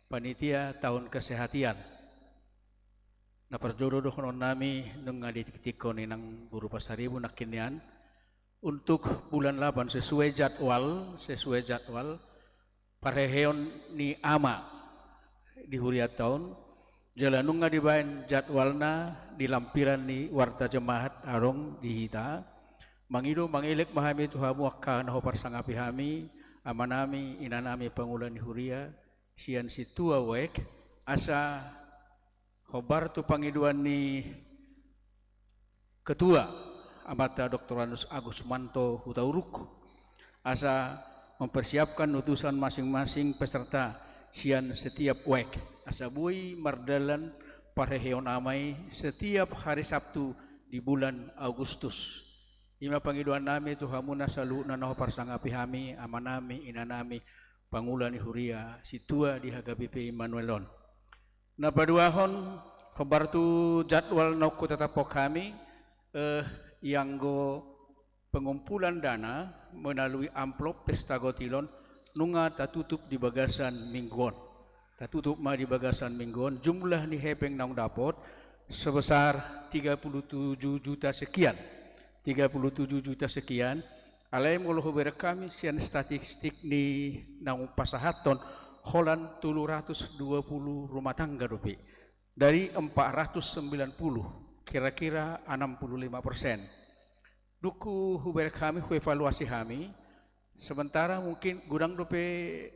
Panitia Tahun Kesehatian, na parjolo dohononnami nunga ditiktikkon inang boru Pasaribu nangkin nian, untuk bulan delapan sesuai jadwal, sesuai jadwal parheheon ni ama di hurianta on, jala nunga dibaen jadwalna di lampiran ni warta jemaat adong di hita. Mangido mangelek ma hami tu hamu angka na huparsangapi hami, amanami, inanami, pangula ni huria, sian sintua waek, asa hombar tu pangidoan ni Ketua, Amanta Doktor Anus Agus Manto Hutauruk, asa mempersiapkan utusan masing-masing peserta sian setiap waek, asa boi mardalan parheheon ama i setiap hari Sabtu di bulan Agustus. I ma pangidoannami tu hamuna saluhutna na huparsangapi hami, amanami, inanami, pangula ni huria, sintua di H K B P Immanuel on. Na paduahon, hombar tu jadwal naung hutetaphon hami, eh, ianggo pengumpulan dana melalui amplop Pesta Gottil on nunga tatutup di bagasan minggu on. Tatutup ma di bagasan minggu on, jumlah ni hepeng naung dapot sebesar tiga puluh tujuh juta sekian. tiga puluh tujuh juta sekian. Alai molo hubereng hami sian statistik ni naung pasahathon, holan tolu ratus dua puluh rumah tangga dope. Dari empat ratus sembilan puluh, kira-kira enam puluh lima persen. Dung hubereng hami, huevaluasi hami, sementara mungkin godang dope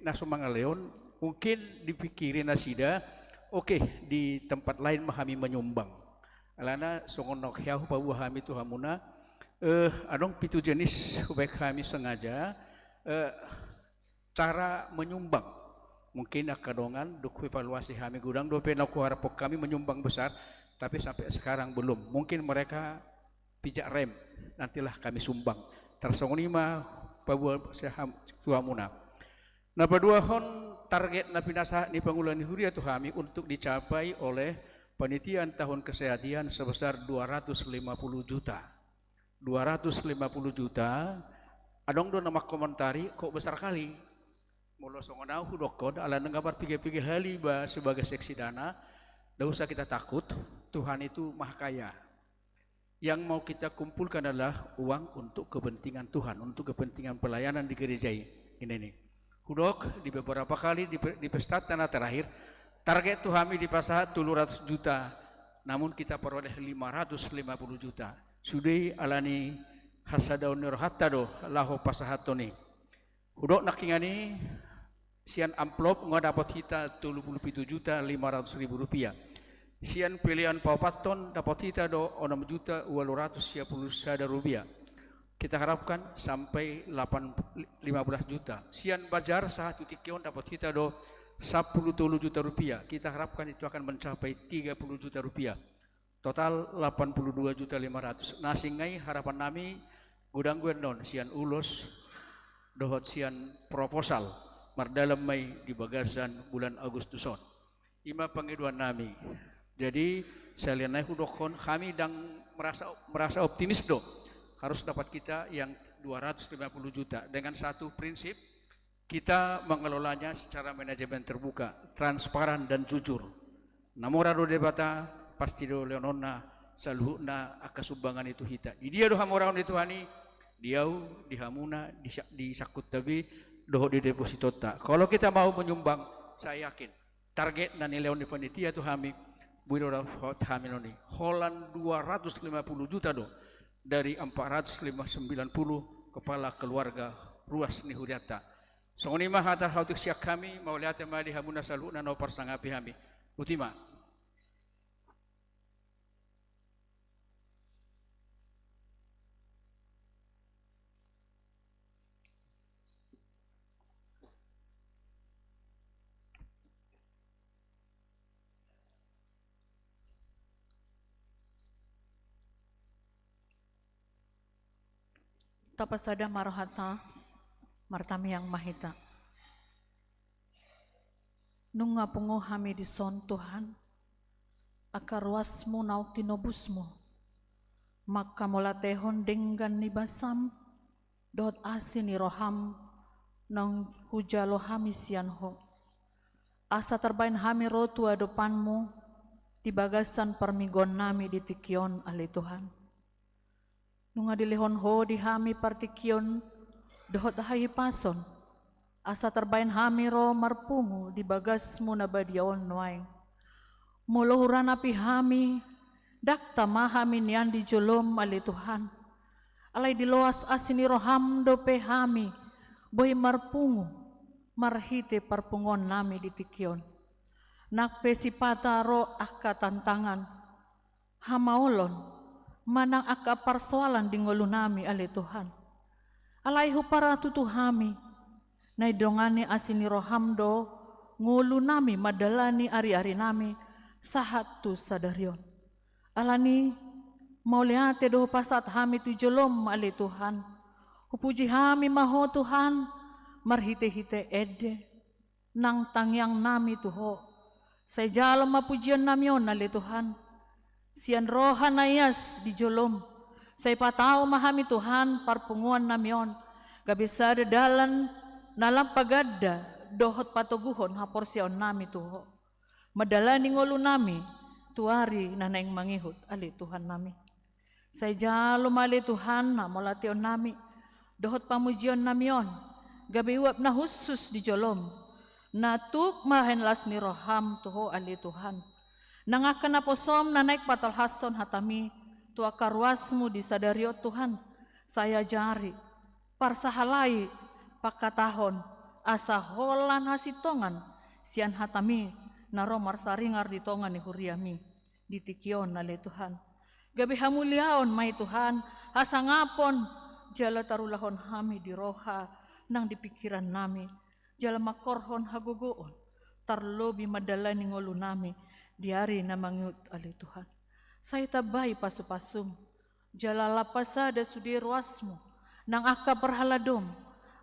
na so mangalehon, mungkin dipikiri nasida, oke, di tempat lain ma hami menyumbang. Alana songon na hea hupaboa hami tu hamuna, eh, adong pitu jenis hubaen hami sengaja, eh, cara menyumbang. Mungkin angka dongan, dung huevaluasi hami, godang dope na huharapkon hami menyumbang besar, tapi sampai sekarang belum. Mungkin mereka pijak rem, nantilah kami sumbang. Tarsongon i ma paboa si ham-, tu hamuna. Na paduahon, target na pinasahat ni pangula ni huria tu hami untuk dicapai oleh panitia tahun kesehatan sebesar dua ratus lima puluh juta. Dua ratus lima puluh juta, adong do na mangkomentari, kok besar kali. Molo songon au hudokkon, ala nunga marpiga-piga hali iba sebagai seksi dana, nda usah kita takut, Tuhan itu maha kaya. Yang mau kita kumpulkan adalah uang untuk kepentingan Tuhan, untuk kepentingan pelayanan di gereja i-, ini nih. Hudok di beberapa kali di pe-, di pesta tanah terakhir, target tu hami dipasahat tolu ratus juta, namun kita peroleh lima ratus lima puluh juta. Sude i ala ni hasadaon ni rohanta do laho pasahathon i. Hudok nangkiningan i, sian amplop nunga dapot hita tolu puluh pitu juta lima ratus ribu rupiah. Sian pelean paopathon dapot hita do onom juta ualu ratus sia puluh sada rupiah. Kita harapkan sampai lapan, lima belas juta. Sian bazar sahat tu tingki on dapot hita do sampulu tolu juta rupiah. Kita harapkan itu akan mencapai tiga puluh juta rupiah. Total lapan puluh dua juta lima ratus. Na asing nai harapan nami, godang do annon sian ulos dohot sian proposal, mardalan ma i di bagasan bulan Agustus on. I ma pangidoan nami. Jadi, sahali nai hudokkon, hami ndang merasa, merasa optimis do. Harus dapat kita yang dua ratus lima puluh juta. Dengan satu prinsip, kita mengelolanya secara manajemen terbuka, transparan dan jujur. Na mora do Debata, pasti do lehononna saluhutna angka sumbangan i tu hita. Di dia do hamoraon ni Tuhan i? Di ahu, di hamuna, di sa-, di sangkut tabe, dohot di depositonta. Kalau kita mau menyumbang, saya yakin target na nilehon ni panitia tu hami, boi do dapot hami annon i. Holan dua ratus lima puluh juta do dari empat ratus lima, sembilan puluh kepala keluarga ruas ni hurianta. Songon i ma hata hautik sian hami, mauliate ma di hamuna saluhutna na huparsangapi hami. Botima. Tapasada ma rohanta, martamiang ma hita. Nunga pungu hami dison Tuhan, angka ruasmu naung tinobusmu, mangkamauliatehon denggan ni basam, dohot asi ni roham naung hujalo hami sian Ho. Asa tarbaen hami ro tu adopanmu di bagasan parmingguon nami di tingki on, ale Tuhan. Nunga dilehon Ho di hami partingkion dohot hahipason, asa tarbaen hami ro marpungu di bagasmu na badia on nuaeng. Molo huranapi hami, dakdanak ma hami nian di jolom, ale Tuhan. Alai diloas asi ni roham dope hami boi marpungu marhite parpunguon nami di tingki on. Nang pe sipata ro angka tantangan, hamaolon, manang angka parsoalan di ngolu nami, ale Tuhan. Alai huparatutu hami, na didongani asi ni roham do ngolu nami mandalani ari-ari nami sahat tu sadari on. Alani, mauliate do hupasahat hami tu jolom, ale Tuhan. Hupuji hami ma Ho Tuhan, marhite-hite ende nang tangiang nami tu Ho. Sai jalo ma pujion nami on, ale Tuhan, sian roha na ias di jolom. Sai patau ma hami Tuhan parpunguon nami on, gabe sada dalan na lam paganda dohot patoguhon haporseaon nami tu Ho, mandalani ngolu nami tu ari na naeng mangihut, ale Tuhan nami. Sai jalo ma ale Tuhan na mauliateon nami dohot pamujion nami on gabe uap na hushus di jolom, na tuk ma bahen las ni roham tu Ho ale Tuhan. Nang angka naposom na naeng patolhashon hatami tu angka ruasmu di sadari on Tuhan, sai ajari, parsahalai, pangkatahon, asa holan hasintongan sian hatami na ro marsaringar di tonga ni huriami di tingki on ale Tuhan. Gabe hamuliaon ma i Tuhan, hasangapon jala tarulahon hami di roha nang di pingkiran nami, jala mangkorhon hagogoon, tarlobi mandalani ngolu nami di ari na mangihut ale Tuhan. Sai tambai pasupasum, jala lam pasada sude ruasmu nang angka parhaladom,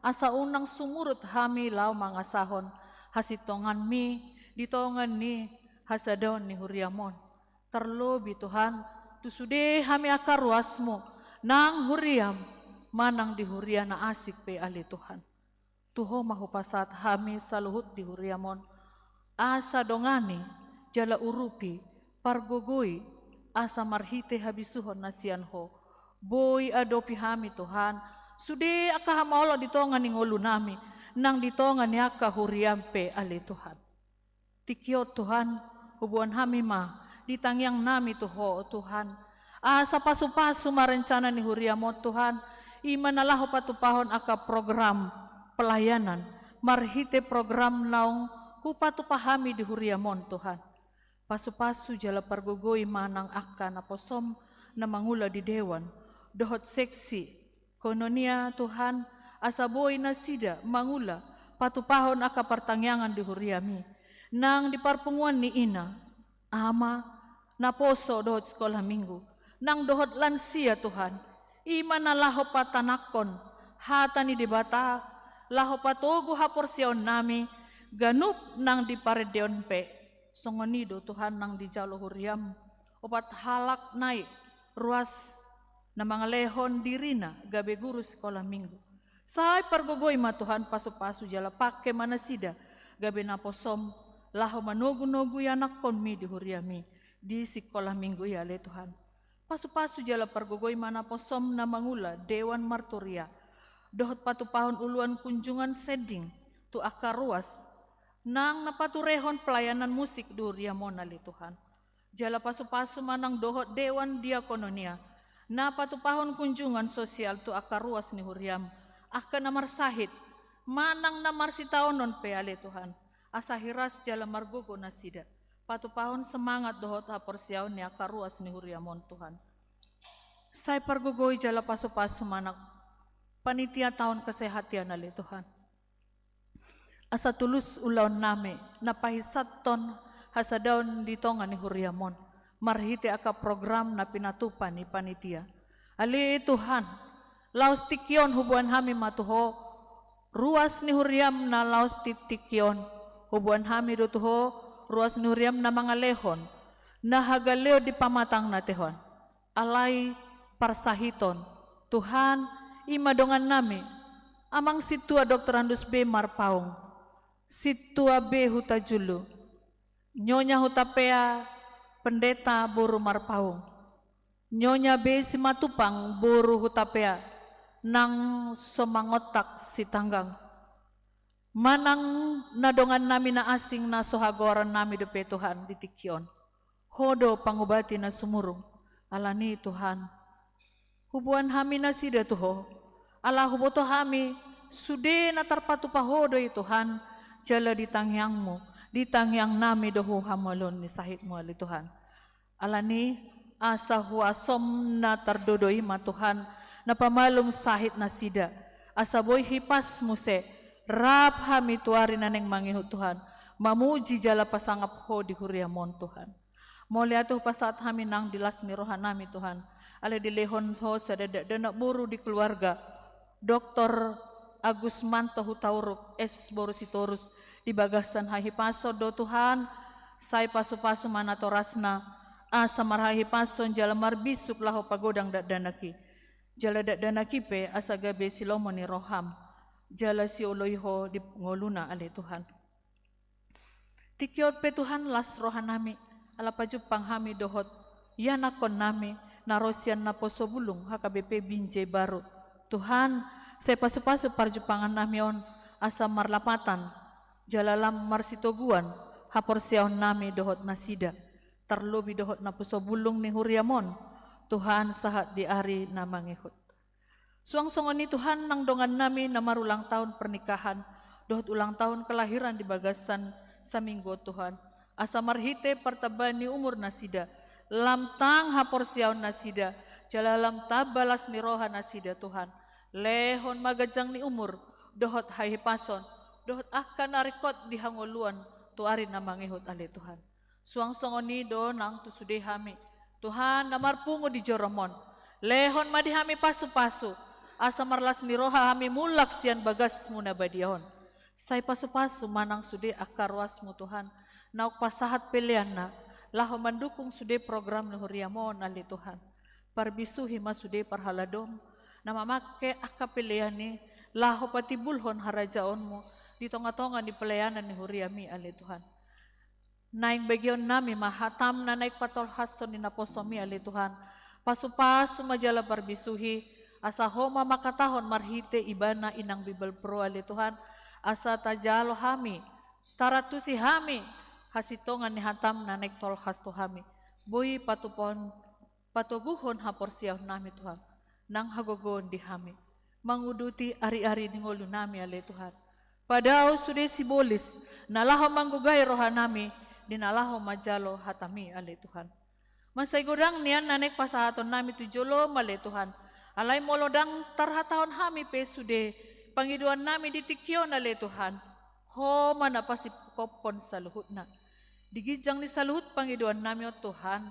asa unang sumurut hami laho mangasahon hasintonganmi di tonga ni hasadaon ni huriam on. Tarlobi Tuhan, tu sude hami angka ruasmu nang huriam manang di huria na asing pe ale Tuhan. Tu Ho ma hupasahat hami saluhut di huriam on, asa dongani, jala urupi, pargogoi, asa marhite habisuhon na sian Ho boi adopi hami Tuhan, sude angka hamaolon di tonga ni ngolu nami nang di tonga ni angka huriam pe ale Tuhan. Tingki on Tuhan, huboan hami ma di tangiang nami tu Ho Tuhan, asa pasupasu ma rencana ni huriam on Tuhan, i ma na laho patupahon angka program pelayanan marhite program naung hupatupa hami di huriam on Tuhan. Pasupasu jala pargogoi ma nang angka naposom na mangula di dewan dohot seksi koinonia Tuhan, asa boi nasida mangula patupahon angka partangiangan di huriami, nang di parpunguan ni ina, ama, naposo dohot sikola minggu, nang dohot lansia Tuhan, i ma na laho patanangkon hata ni Debata, laho patogu haporseaon nami ganup nang di parendeon pe. Songon i do Tuhan nang dijalo huriam, opat halak nai ruas na mangalehon dirina gabe guru sikola minggu. Sai pargogoi ma Tuhan, pasupasu jala pangke ma nasida gabe naposom laho manogunogu ianakkonmi di huriami di sikola minggu i ale Tuhan. Pasupasu jala pargogoi ma naposom na mangula dewan marturia dohot patupahon uluan kunjungan sending tu angka ruas nang na paturehon pelayanan musik di huriam on ale Tuhan. Jala pasupasu ma nang dohot dewan diakononia na patupahon kunjungan sosial tu angka ruas ni huriam, angka na marsahit manang na marsitaonon pe ale Tuhan, asa hiras jala margogo nasida patupahon semangat dohot haporseaon ni angka ruas ni huriam on Tuhan. Sai pargogoi jala pasupasu ma nang panitia taon kesehatan ale Tuhan, asa tulus ulaon nami na pahisathon hasadaon di tonga ni huriam on marhite angka program na pinatupa ni panitia. Ale Tuhan, laos tingki on huboan hami ma tu Ho ruas ni huriam na laos ti-, tingki on, huboan hami do tu Ho ruas ni huriam na mangalehon na hagaleon di pamatang na tehon. Alai parsahiton, Tuhan, i ma dongan nami, Amang Sintua Doktor Andus B Marpaung, Sintua B Hutajulu, Nyonya Hutapea Pendeta boru Marpaung, Nyonya B Simatupang boru Hutapea, nang so mangontak Sitanggang. Manang na dongan nami na asing na so hagoaran nami dope Tuhan di tingki on. Ho do pangubati na sumurung. Alani Tuhan, huboan hami nasida tu Ho. Ala huboto hami sude na tarpatupa Ho do i Tuhan, jala di tangiangmu, di tangiang nami do huhamulion ni sahitmu ale Tuhan. Alani asa huasom na tardodo i ma Tuhan, na pamalum sahit nasida, asa boi hipas muse, rap hami tu ari na naeng mangihut Tuhan, mamuji jala pasangap Ho di huriam on Tuhan. Mauliate hupasahat hami nang di las ni roha nami Tuhan, ala dilehon Ho sada dakdanak boru di keluarga, Doktor Agus Manto Hutauruk S boru Sitorus, di bagasan hahipason do Tuhan, sai pasupasu ma natorasna, asa marhahipason jala marbisuk laho pagodang dakdanak i. Jala dakdanak i pe asa gabe silomo ni roham, jala sioloi Ho di ngoluna ale Tuhan. Tingki on pe Tuhan las roha nami, ala pajumpang hami dohot ianakkon nami, na ro sian naposo bulung H K B P Binjai Baru. Tuhan, sai pasu-pasu parjumpangannami on asa marlapatan jala lam marsitoguan haporseaonnami dohot nasida, tarlobi dohot naposo bulung ni huriam on, Tuhan, sahat di ari na mangihut. Suang songon i Tuhan, nang dongannami na marulang tahun pernikahan dohot ulang tahun kelahiran di bagasan saminggu on Tuhan, asa marhite partambaan ni umur nasida, lam tang haporseaon nasida, jala lam tamba las ni roha nasida Tuhan. Lehon ma ganjang ni umur dohot hahipason dohot angka na ringkot di hangoluan tu ari na mangihut ale Tuhan. Suang songon i do nang tu sude hami, Tuhan, na marpungu di joroM on. Lehon ma di hami pasu-pasu, asa marlas ni roha hami mulak sian bagasMu na badia on. Sai pasu-pasu ma nang sude angka ruasMu, Tuhan, naung pasahat peleanna laho mandukung sude program ni huriaM on ale Tuhan. Parbisuhi ma sude parhaladoM na mamangke angka pelean i laho patimbulhon harajaonMu di tonga-tonga ni pelayanan ni huriaMi ale Tuhan. Naeng bagionnami ma hataM na naeng patolhashon di naposoMi ale Tuhan. Pasu-pasu ma jala parbisuhi, asa Ho ma mangkatahon marhite ibana inang Bibelvrouw ale Tuhan, asa tajalo hami, tarantusi hami hasintongan ni hataM na naeng tolhas tu hami. Boi patupaon patoguhon haporseaonnami Tuhan, nang hagogoon di hami manguduti ari-ari ni ngolunami ale Tuhan. Padao sude sibolis na laho manggogai rohanami di na laho manjalo hataMi ale Tuhan. Mansai godang nian na naeng pasahatonnami tu joloM ale Tuhan. Alai molo ndang tarhatahon hami pe sude pangidoannami di tingki on ale Tuhan, Ho ma na pasingkophon saluhutna. Di ginjang ni saluhut pangidoannami on Tuhan,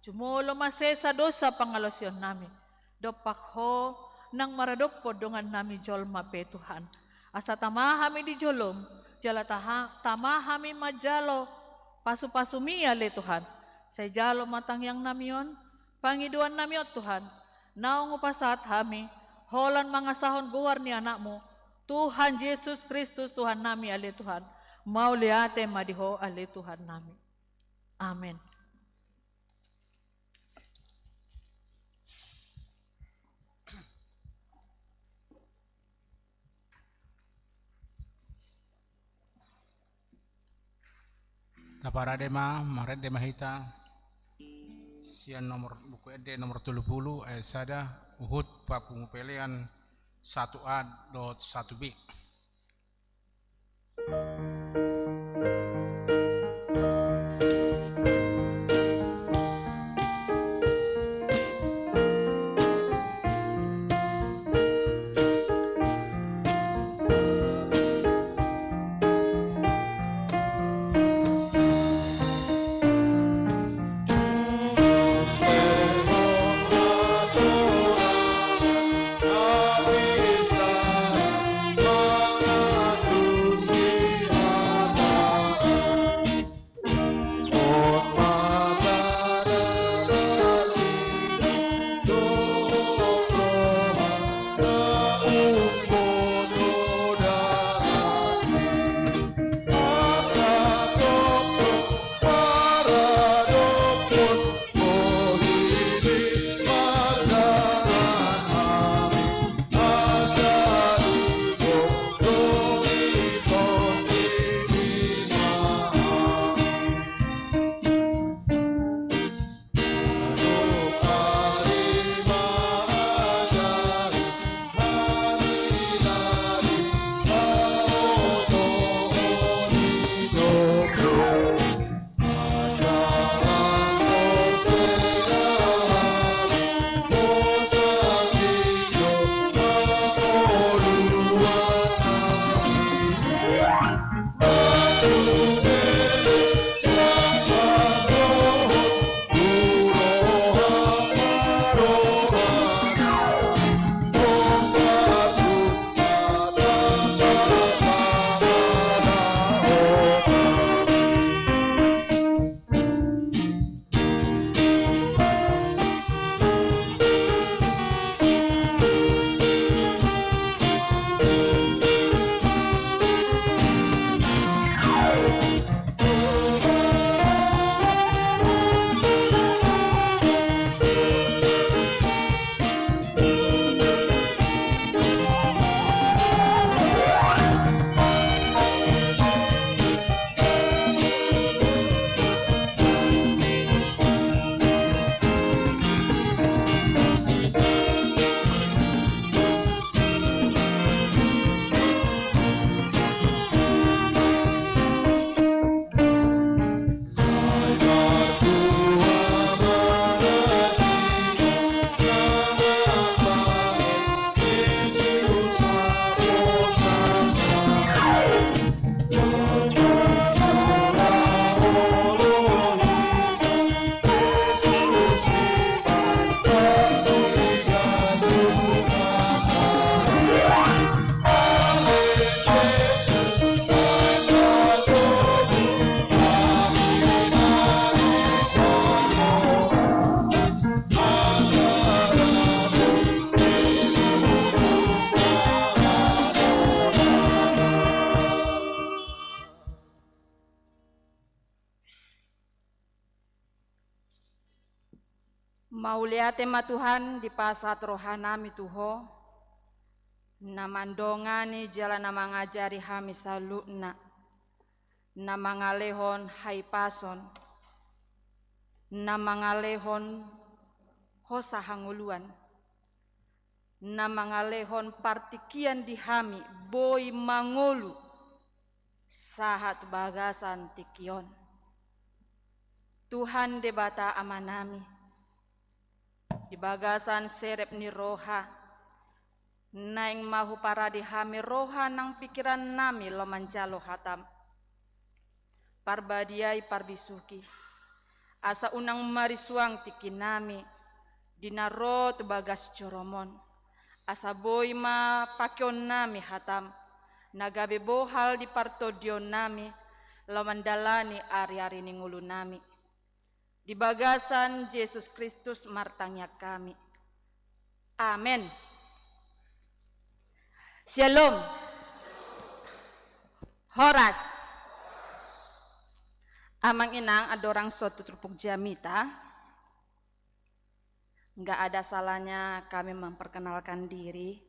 jumolo ma sesa dosa pangalaosionnami. Dompak Ho nang maradophon dongannami jolma pe Tuhan. Asa tama hami di joloM, jala taha-, tama hami manjalo pasu-pasuMi ale Tuhan. Sai jalo ma tangiangnami on, pangidoannami on Tuhan, naung hupasahat hami, holan mangasahon goar ni AnakMu, Tuhan Jesus Kristus Tuhannami ale Tuhan. Mauliate ma di Ho ale Tuhannami. Amen. Taparade ma, marende ma hita sian nomor, Buku Ende nomor tolu pulu ayat sada, huhut papungu pelean satu A dohot satu B. Mauliate ma Tuhan, dipasahat rohanami tu Ho, na mandongani jala na mangajari hami saluhutna, na mangalehon hahipason, na mangalehon hosa hangoluan, na mangalehon partingkian di hami boi mangolu sahat tu bagasan tingki on. Tuhan Debata Amanami, di bagasan serep ni roha, naeng ma huparade hami roha nang pingkirannami laho manjalo hatam. Parbadiai, parbisuhi, asa unang marisuang tingkinami di na ro tu bagas joroMon, asa boi ma pakeonnami hatam, na gabe bohal di partondionnami, laho mandalani ari-ari ni ngolunami. Di bagasan Jesus Kristus martangiang hami. Amen. Syalom. Horas. Amang inang, andorang so tu turpuk jamita, nggak ada salahnya kami memperkenalkan diri.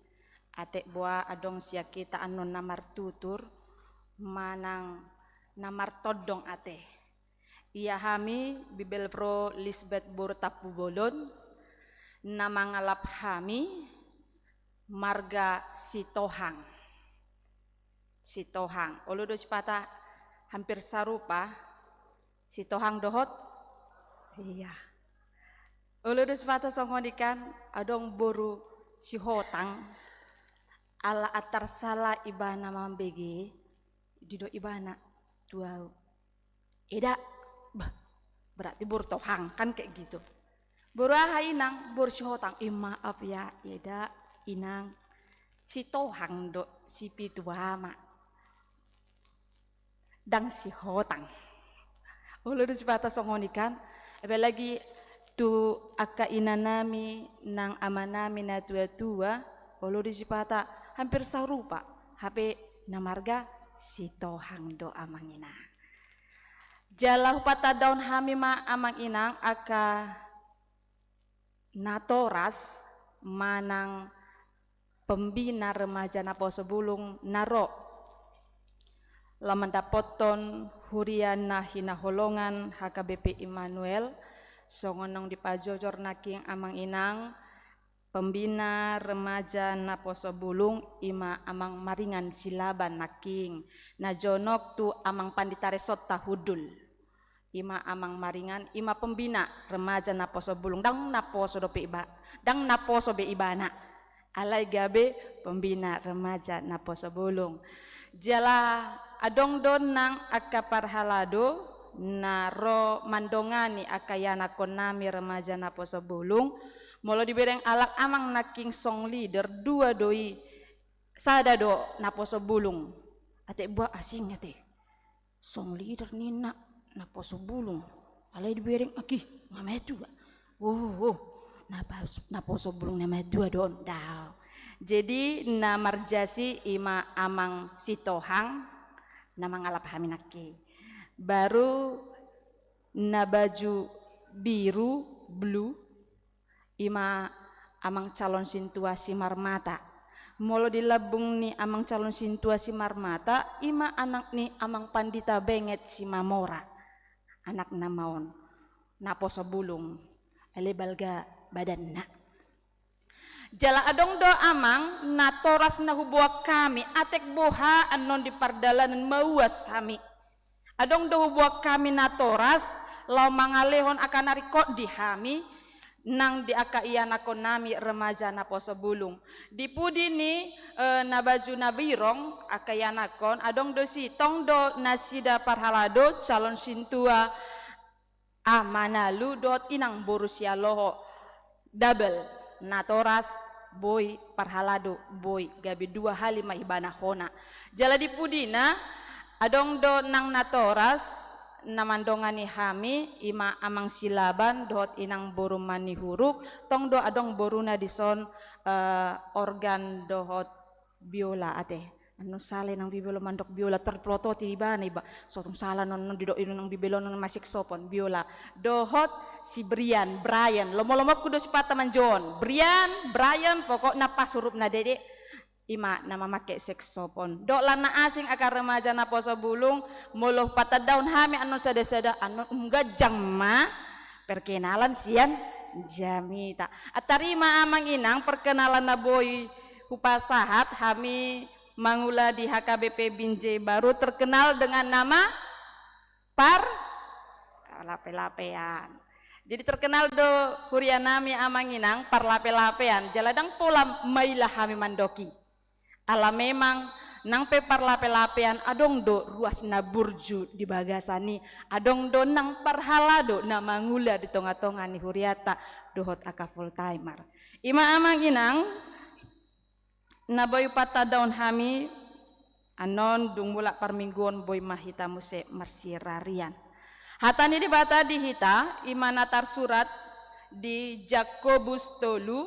Atik boha adong sian hita annon na martutur manang na martondong ate. Ia hami Bibelvrouw Lisbeth boru Tampubolon, na mangalap hami marga Sitohang. Sitohang. Olo do sipata hampir sarupa Sitohang dohot? Ia. Olo do sipata songon i kan, adong boru Sihotang. Ala antar sala ibana mambege, didok ibana tu au, "Eda." Bah, berarti boru Tohang kan, kayak gitu. "Boru aha, Inang?" "Boru Sihotang." "Eh, maaf ya, Eda, Inang. Sitohang do sipitu ama. Ndang Sihotang." Olo do sipata songon i kan. Apalagi tu angka inanami nang amanami na tua-tua, olo do sipata hampir sarupa, hape na marga Sitohang do, Amang Inang. Jala hupatandahon hami ma, Amang Inang, angka natoras manang pembina remaja naposo bulung na ro laho mandapothon huria na hinaholongan H K B P Immanuel, songon naung dipajojor nangkin, Amang Inang. Pembina remaja naposo bulung i ma Amang Maringan Silaban nangkin, na jonok tu Amang Pandita Resonta Hundul. I ma Amang Maringan, i ma pembina remaja naposo bulung. Ndang naposo dope iba-, ndang naposo be ibana. Alai gabe pembina remaja naposo bulung. Jala adong do nang angka parhalado na ro mandongani angka ianakkonnami remaja naposo bulung. Molo dibereng halak amang nangkin song leader, dua do i, sada do naposo bulung. Atik boha asing ate. Song leader ninna, naposo bulung. Alai dibereng, agi, nga matua. Oh, oh. Napos-, naposo bulung na matua do on, dao. Jadi, na marjasi i ma Amang Sitohang, na mangalap hami nangkin. Baru na baju biru, blue, i ma Amang Calon Sintua Simarmata. Molo di lambung ni Amang Calon Sintua Simarmata, i ma anak ni Amang Pandita Benget Simamora. Anakna ma on. Naposo bulung. Alai balga badanna. Jala adong do amang natoras na huboan hami, atik boha annon di pardalanan mauas hami. Adong do huboan hami natoras, laho mangalehon angka na ringkot di hami, nang di angka ianakkonnami remaja naposo bulung. Di pudi ni, eh, na baju na birong, angka ianakkon, adong do si, tong do nasida parhalado, calon sintua, Ama Nalu dohot Inang boru Sialoho, double, natoras, boi parhalado, boi, gabe dua hali ma ibana hona. Jala di pudina, adong do nang natoras, na mandongani hami, i ma Amang Silaban dohot Inang boru Manihuruk, tong do adong boruna dison, eh, organ dohot biola ate. Annon sala inang bibelon mandok biola, tarplototi di ibana iba. Sotung sala non, non didok inang bibelon non ma saksofon, biola. Dohot si Brian, Brian. Lomo-lomongku do sipata manjohon. Brian, Brian, pokokna pas hurufna dede. Ima na mamake saksofon. Dok lan na asing angka remaja naposo bulung, molo patandahon hami annon sada-sada, annon umganjang ma perkenalan sian jamita. Tarima amang inang perkenalan na boi hupasahat, hami mangula di H K B P Binjai Baru terkenal dengan nama Parlape-lapean. Jadi terkenal do huria nami amang inang Parlape-lapean, jala ndang pola maila hami mandoki. Ala memang nang pe Parlape-lapean adong do ruas na burju di bagasan i, adong do nang parhalado na mangula di tonga-tonga ni huriata dohot angka full timer. Ima amang inang, na boi patandahon hami, annon dung mulak parmingguon boi ma hita muse marsirarian. Hata ni Debata di hita, ima na tarsurat di Jakobus tolu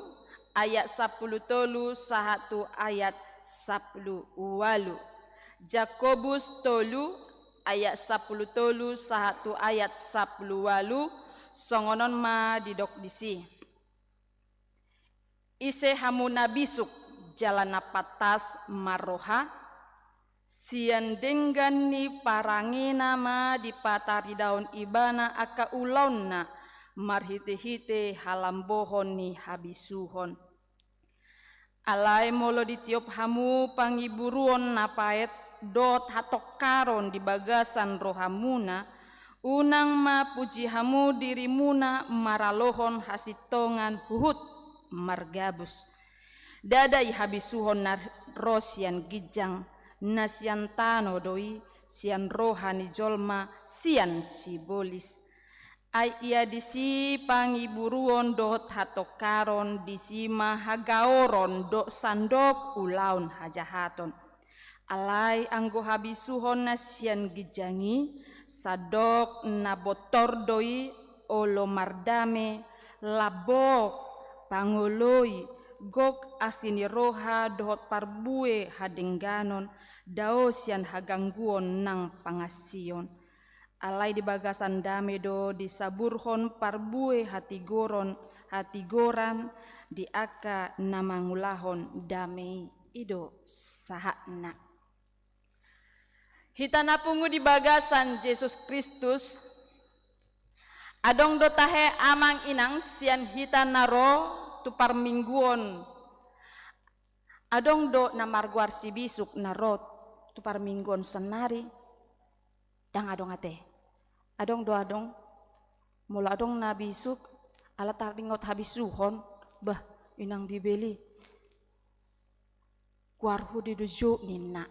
ayat sampulu tolu sahat tu ayat sampulu ualu. Jakobus tolu ayat sampulu tolu sahat tu ayat sampulu ualu, songon on ma didok disi. Ise hamu na bisuk jala na pantas marroha? Sian denggan ni parangena ma dipataridahon ibana angka ulaonna marhite-hite halambohon ni habisuhon. Alai molo ditiop hamu pangiburuon na paet dohot hatongkaron di bagasan rohamuna, unang ma puji hamu dirimuna maralohon hasintongan huhut margabus. Ndada i habisuhon na ro sian ginjang, na sian tano do i, sian roha ni jolma, sian sibolis. Ai ia disi pangiburuon dohot hatongkaron, disi ma hagaoron dohot sandok ulaon hajahaton. Alai anggo habisuhon na sian ginjang i, sandok na bontor do i, olo mardame, lambok, pangoloi, gok asi ni roha dohot parbue hadengganon, dao sian hagangguon nang pangansion. Alai di bagasan dame do disaburhon parbue hatigoron, hatigoran di angka na mangulahon dame i. I do sahatna. Hita na pungu di bagasan Jesus Kristus, adong do tahe amang inang sian hita na ro tu parmingguon. Adong do na margoar si bisuk na ro tu parmingguon sannari? Ndang adong ate. Adong do adong. Molo adong na bisuk, ala taringot habisuhon, bah, inang bibeli. Goarhu di do jo ninna.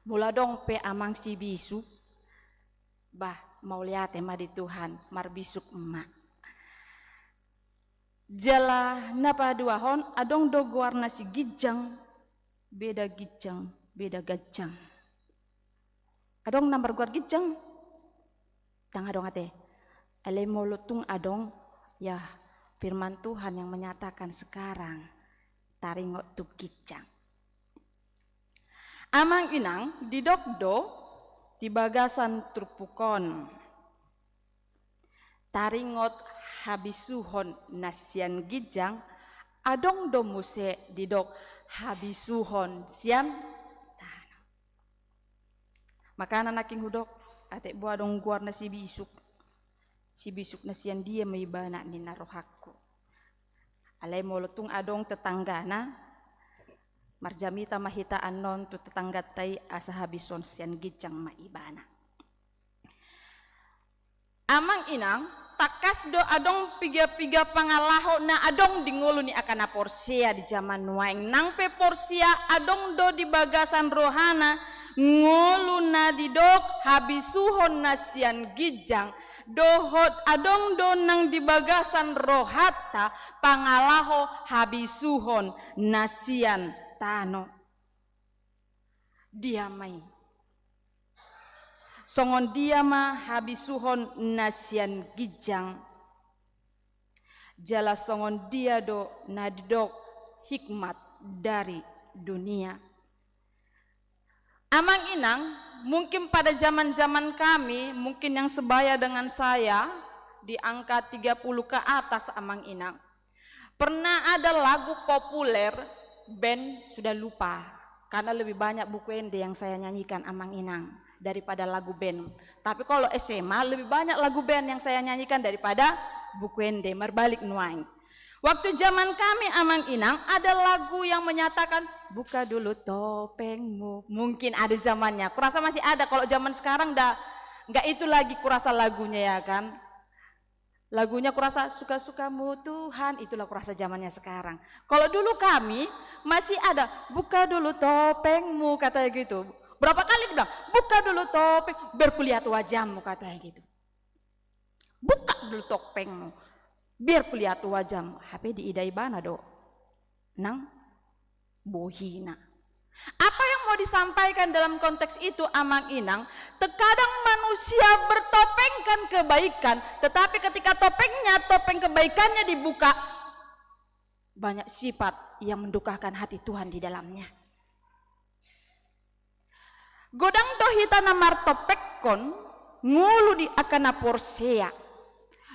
Molo adong pe amang si bisuk, bah, mauliate ma di Tuhan, marbisuk ma. Jala na paduahon, adong do goarna si ginjang, beda ginjang, beda ganjang. Adong na margoar ginjang? Ndang adong ate. Alai molo tung adong, ya, firman Tuhan yang menyatakan sekarang, taringot tu ginjang. Amang inang, didok do di bagasan turpuk on. Taringot habisuhon na sian ginjang, adong do muse didok habisuhon sian tano. Makana nangkin hudok, atik bo adong goarna si bisuk. Si bisuk na sian dia ma ibana ninna rohangku. Alai molo tung adong tetanggana, marjamita ma hita annon tu tetangganta i asa habisuhon sian ginjang ma ibana. Amang inang, tangkas do adong piga-piga pangalaho na adong di ngolu ni angka na porsea di jaman nuaeng. Nang pe porsea adong do di bagasan rohana ngolu na didok habisuhon na sian ginjang, dohot adong do nang di bagasan rohanta pangalaho habisuhon na sian tano. Dia ma i? Songon dia ma habisuhon na sian ginjang? Jala songon dia do na didok hikmat dari dunia? Amang Inang, mungkin pada zaman-zaman kami, mungkin yang sebaya dengan saya, di angka tiga puluh ke atas, Amang Inang. Pernah ada lagu populer, band sudah lupa. Karena lebih banyak buku ende yang saya nyanyikan, Amang Inang, daripada lagu band. Tapi kalau S M A, lebih banyak lagu band yang saya nyanyikan daripada buku ende. Marbalik nuaeng. Waktu zaman kami, Amang Inang, ada lagu yang menyatakan, "Buka dulu topengmu." Mungkin ada zamannya. Kurasa masih ada. Kalau zaman sekarang dah nggak itu lagi kurasa lagunya, ya kan? Lagunya kurasa, "Suka-sukamu Tuhan", itulah kurasa zamannya sekarang. Kalau dulu kami masih ada, "Buka dulu topengmu," katanya gitu. Berapa kali dibilang, "Buka dulu topeng, biar kulihat wajahmu," katanya gitu. "Buka dulu topengmu, biar kulihat wajahmu." Hape diida ibana do nang bohina. Apa yang mau disampaikan dalam konteks itu, Amang Inang? Terkadang manusia bertopengkan kebaikan, tetapi ketika topengnya, topeng kebaikannya dibuka, banyak sifat yang mendukakan hati Tuhan di dalamnya. Godang do hita na martopenghon ngolu di angka na porsea.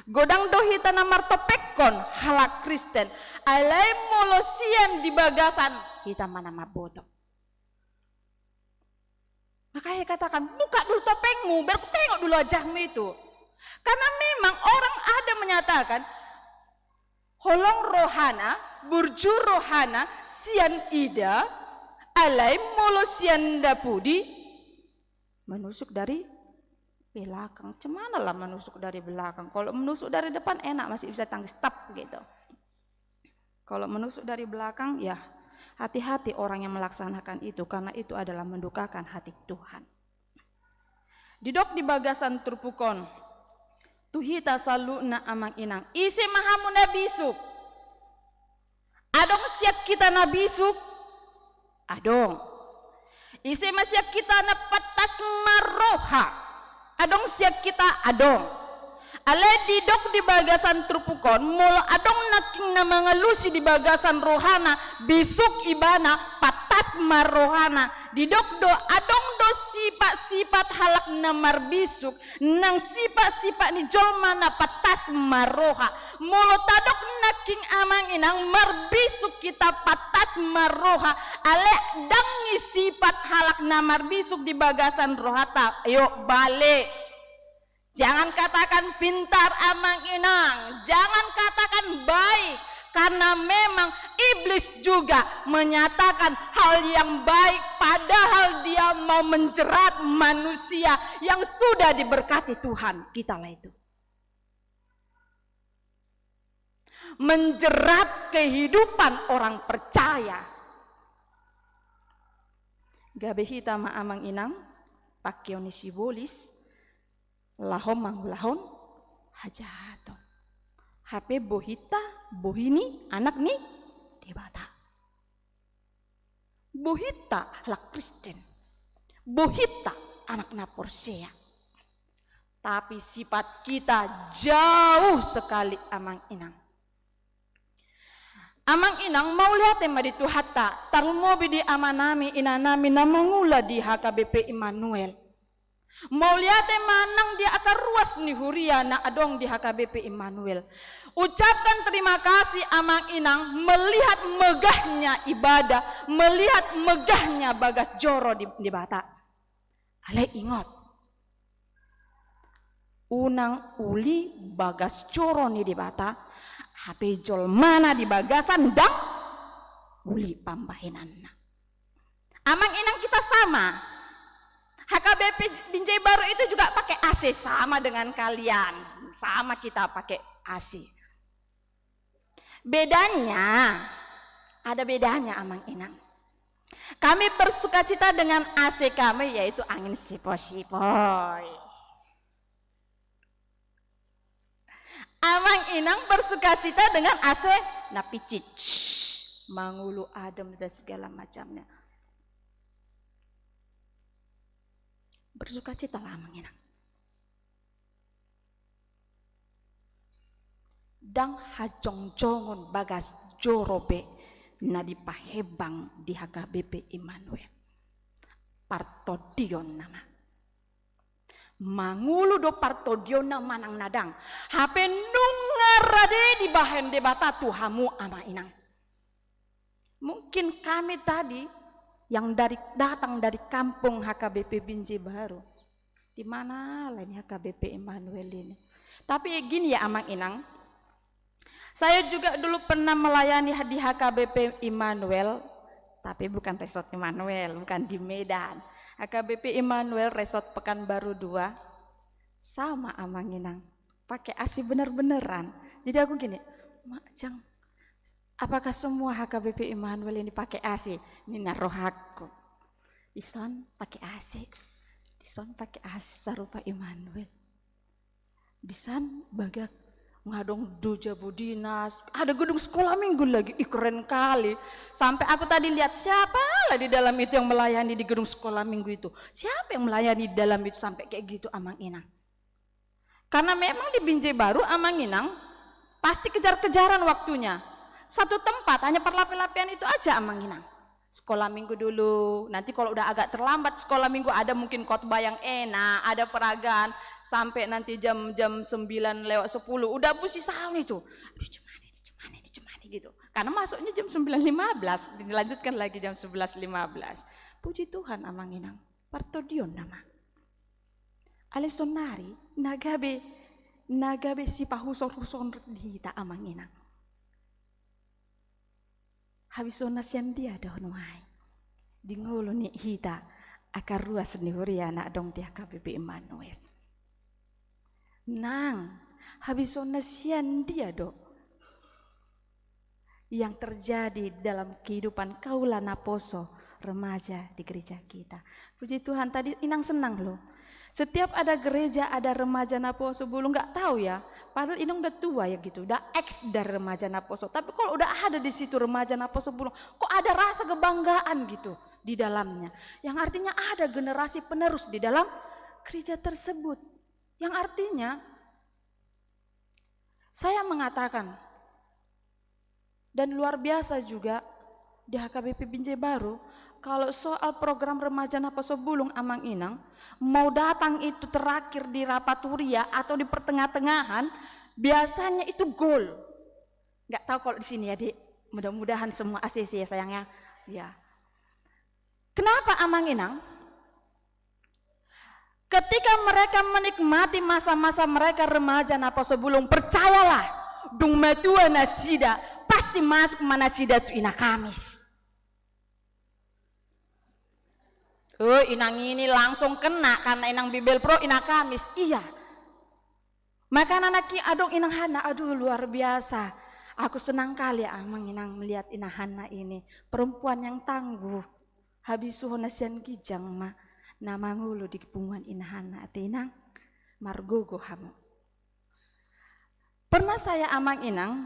Godang do hita na martopenghon halak Kristen. Alai molo sian di bagasan, hita ma na mamboto. Makanya katakan, "Buka dulu topengmu, biar kutengok dulu wajahmu itu." Karena memang orang ada menyatakan, holong rohana, burju rohana, sian ida, alai molo sian ndapudi, menusuk dari belakang. Cemana lah menusuk dari belakang? Kalau menusuk dari depan enak, masih bisa tangkis, tap gitu. Kalau menusuk dari belakang, ya, hati-hati orang yang melaksanakan itu, karena itu adalah mendukakan hati Tuhan. Didok di bagasan turpuk on, tu hita saluhutna, Amang Inang, ise ma hamu na bisuk? Adong sian hita na bisuk? Adong. Ise ma sian hita na pantas marroha? Adong sian hita? Adong. Alai didok di bagasan turpuk on, molo adong nangkin na mangalusi di bagasan rohana, bisuk ibana, pantas ma rohana. Didok do, adong do sipat-sipat halak na marbisuk, nang sipat-sipat ni jolma na pantas ma roha. Molo tadok nangkin, Amang Inang, marbisuk hita, pantas ma roha, alai ndang i sipat halak na marbisuk di bagasan rohanta, ayo bale. Jangan katakan pintar, Amang Inang, jangan katakan baik, karena memang iblis juga menyatakan hal yang baik, padahal dia mau menjerat manusia yang sudah diberkati Tuhan. Kitalah itu. Menjerat kehidupan orang percaya. Gabe hita ma, Amang Inang, pangkeon ni sibolis, laho mangulahon hajahaton. Hape bohinta bohi ni anak ni Debata. Bohinta halak Kristen. Bohinta anak na porsea. Tapi sipat kita jauh sekali, Amang Inang. Amang Inang, mauliate ma di Tuhanta, tarlumobi di amanami, inanami na mangula di H K B P Immanuel. Mauliate ma nang di angka ruas ni huria na adong di H K B P Immanuel. Ucapkan terima kasih, Amang Inang, melihat megahnya ibadah, melihat megahnya bagas joro di Debata. Alai ingot, unang uli bagas joro ni Debata, hape jolmana di bagasan ndang uli pambahenanna. Amang Inang, kita sama. H K B P Binjai Baru itu juga pakai A C, sama dengan kalian. Sama kita pakai A C. Bedanya, ada bedanya, Amang Inang. Kami bersukacita dengan A C kami, yaitu angin sipoi-sipoi. Amang Inang bersukacita dengan A C na picit. Shh, mangolu adem dan segala macamnya. Bersukacitalah, Amang Inang. Ndang hajongjongon bagas joro be na dipahembang di H K B P Immanuel. Partondionna ma. Mangolu do partondionna manang na dang. Hape nunga rade dibahen Debata tu hamu amang inang. Mungkin kami tadi yang dari, datang dari kampung H K B P Binjai Baru. Di mana lah ini H K B P Immanuel ini? Tapi gini ya amang inang, saya juga dulu pernah melayani di H K B P Immanuel, tapi bukan Resort Immanuel, bukan di Medan. H K B P Immanuel Resort Pekanbaru dua, sama amang inang, pakai A C bener-beneran. Jadi aku gini, "Mak, Jang, apakah semua H K B P Immanuel ini pakai A C?" Ninna rohangku. Dison pakai A C, dison pakai A C sarupa Immanuel. Disan bagak, ngadong do jabu dinas, ada gedung sekolah minggu lagi. Ih, keren kali. Sampai aku tadi lihat, siapa lah di dalam itu yang melayani di gedung sekolah minggu itu? Siapa yang melayani di dalam itu sampai kayak gitu, amang inang? Karena memang di Binjai Baru, amang inang, pasti kejar-kejaran waktunya. Satu tempat, hanya perlape-lapean itu aja, amang inang. Sekolah minggu dulu, nanti kalau udah agak terlambat sekolah minggu, ada mungkin khotbah yang enak, ada peragaan, sampai nanti jam, jam sembilan lewat sepuluh, udah busi saun itu. Aduh, cemane, cemane, cemane gitu. Karena masuknya jam sembilan lima belas, dilanjutkan lagi jam sebelas lima belas. Puji Tuhan, amang inang, partondionna ma. Alai saonnari, na gabe, na gabe sipahusorhusoron di hita, amang inang. Habisuhonna sian dia do nuaeng di ngolu ni hita angka ruas ni huria na adong di H K B P Immanuel? Nang, habisuhonna sian dia do yang terjadi dalam kehidupan kaula naposo remaja di gereja kita? Puji Tuhan, tadi inang senang loh. Setiap ada gereja, ada remaja naposo bulung, nggak tahu ya. Padahal inang udah tua ya gitu, udah ex dari remaja naposo. Tapi kalau udah ada di situ remaja naposo bulung, kok ada rasa kebanggaan gitu di dalamnya. Yang artinya ada generasi penerus di dalam gereja tersebut. Yang artinya, saya mengatakan, dan luar biasa juga di H K B P Binjai Baru, kalau soal program remaja naposo bulung, amang inang, mau datang itu terakhir di rapat huria atau di pertengah-tengahan, biasanya itu gol. Nggak tahu kalau di sini ya, Dik. Mudah-mudahan semua A C C ya, sayang ya. Ya. Kenapa, amang inang? Ketika mereka menikmati masa-masa mereka remaja naposo bulung, percayalah, dung matua nasida, pasti masuk ma nasida tu Ina Kamis. Oh, inang ini langsung kena karena inang Bibelvrouw Ina Kamis. Iya. Makana nangkin adong inang Hana, aduh, luar biasa. Aku senang kali, amang inang, melihat inang Hana ini. Perempuan yang tangguh. Habisuhonna sian ginjang ma na mangolu di punguan inang Hana, ate inang, margogo hamu. Pernah saya, amang inang,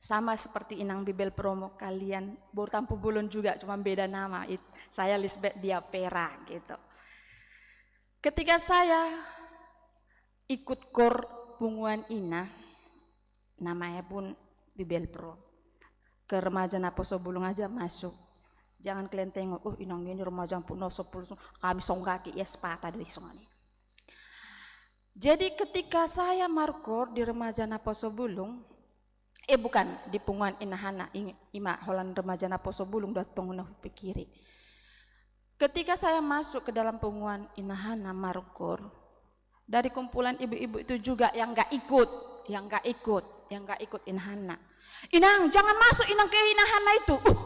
sama seperti inang Bibelvrouw kalian, boru Tampubolon juga, cuma beda nama. It-, saya Lisbeth, dia Vera gitu. Ketika saya ikut kor punguan ina, namanya pun Bibelvrouw. Ke remaja naposo bulung aja masuk. Jangan kalian tengok, "Oh, inang ini remaja naposo bulung, kami songgaki, ya, sepata do isongoni." Jadi ketika saya markor di remaja naposo bulung, eh, bukan, di punguan inang Hana, ing-, ima holan remaja naposo bulung do antong na hupikiri. Ketika saya masuk ke dalam punguan inang Hana markor, dari kumpulan ibu-ibu itu juga yang nggak ikut, yang nggak ikut, yang nggak ikut inang Hana. "Inang, jangan masuk inang ke inang Hana itu." "Uh,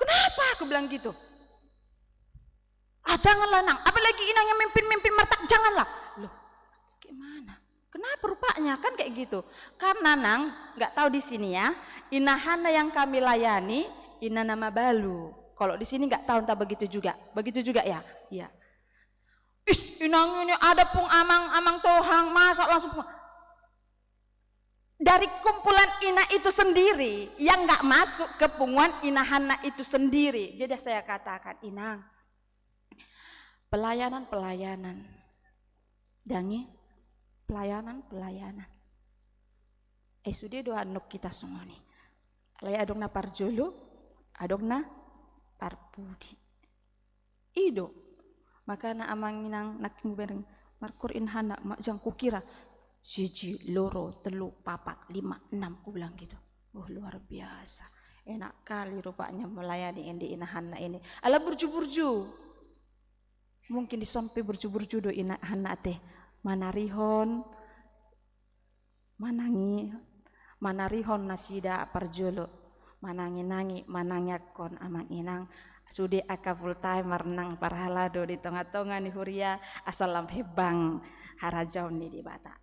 kenapa?" aku bilang gitu. "Ah, janganlah, Nang. Apalagi inang yang mimpin-mimpin martak, janganlah." Loh, gimana? Kenapa rupanya kan kayak gitu? Karena, Nang, nggak tahu di sini ya, inang Hana yang kami layani, ina na mabalu. Kalau di sini nggak tahu, entah begitu juga. Begitu juga ya? Iya. "Is, inang ini ada pung amang, amang tohang, masa langsung pung." Dari kumpulan ina itu sendiri yang nggak masuk ke punguan inang Hana itu sendiri. Jadi saya katakan, "Inang, pelayanan, pelayanan. Dangi, pelayanan, pelayanan." Eh, sude do annon hita songon i. Alai adong na parjolo, adong na parpudi. I do. Makana amang inang nangkin hubereng, markur inang Hanna, majang kukira siji, loro, telu, papat, lima, enam, kubilang gitu. Oh, luar biasa. Enak kali rupanya melayani ende inang Hanna ini. Ala burju-burju. Mungkin dison pe burju-burju do inang Hanna ate. Manarihon, manangi, manarihon nasida parjolo. Manangi-nangi, manangiangkon amang inang. Sude angka full timer nang parhalado di tonga-tonga ni huria, asa lam hembang harajaon ni Debata.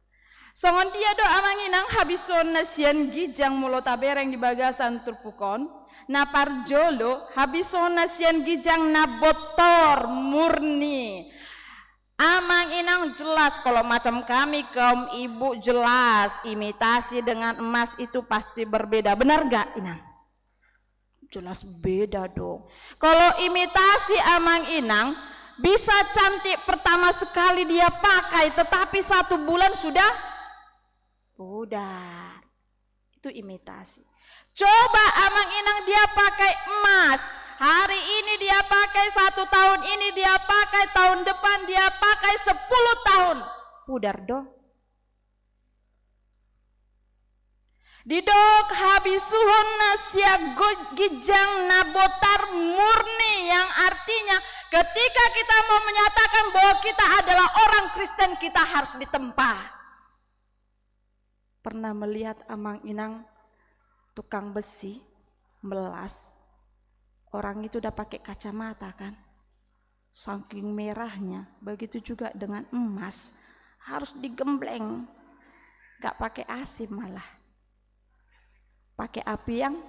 Songon dia do amang inang habisuhon na sian ginjang molo tabereng di bagasan turpuk on? Na parjolo, habisuhon na sian ginjang na botor, murni. Amang inang, jelas kalau macam kami kaum ibu, jelas imitasi dengan emas itu pasti berbeda. Benar nggak, inang? Jelas beda dong. Kalau imitasi amang inang, bisa cantik pertama sekali dia pakai, tetapi satu bulan sudah pudar. Itu imitasi. Coba amang inang dia pakai emas. Hari ini dia pakai, satu tahun ini dia pakai, tahun depan dia pakai, sepuluh tahun. Pudar do. Didok habisuhon na sian go-, ginjang na botar, murni, yang artinya ketika kita mau menyatakan bahwa kita adalah orang Kristen, kita harus ditempa. Pernah melihat amang inang tukang besi, melas, orang itu udah pakai kacamata kan? Saking merahnya, begitu juga dengan emas, harus digembleng. Gak pakai A C malah. Pakai api yang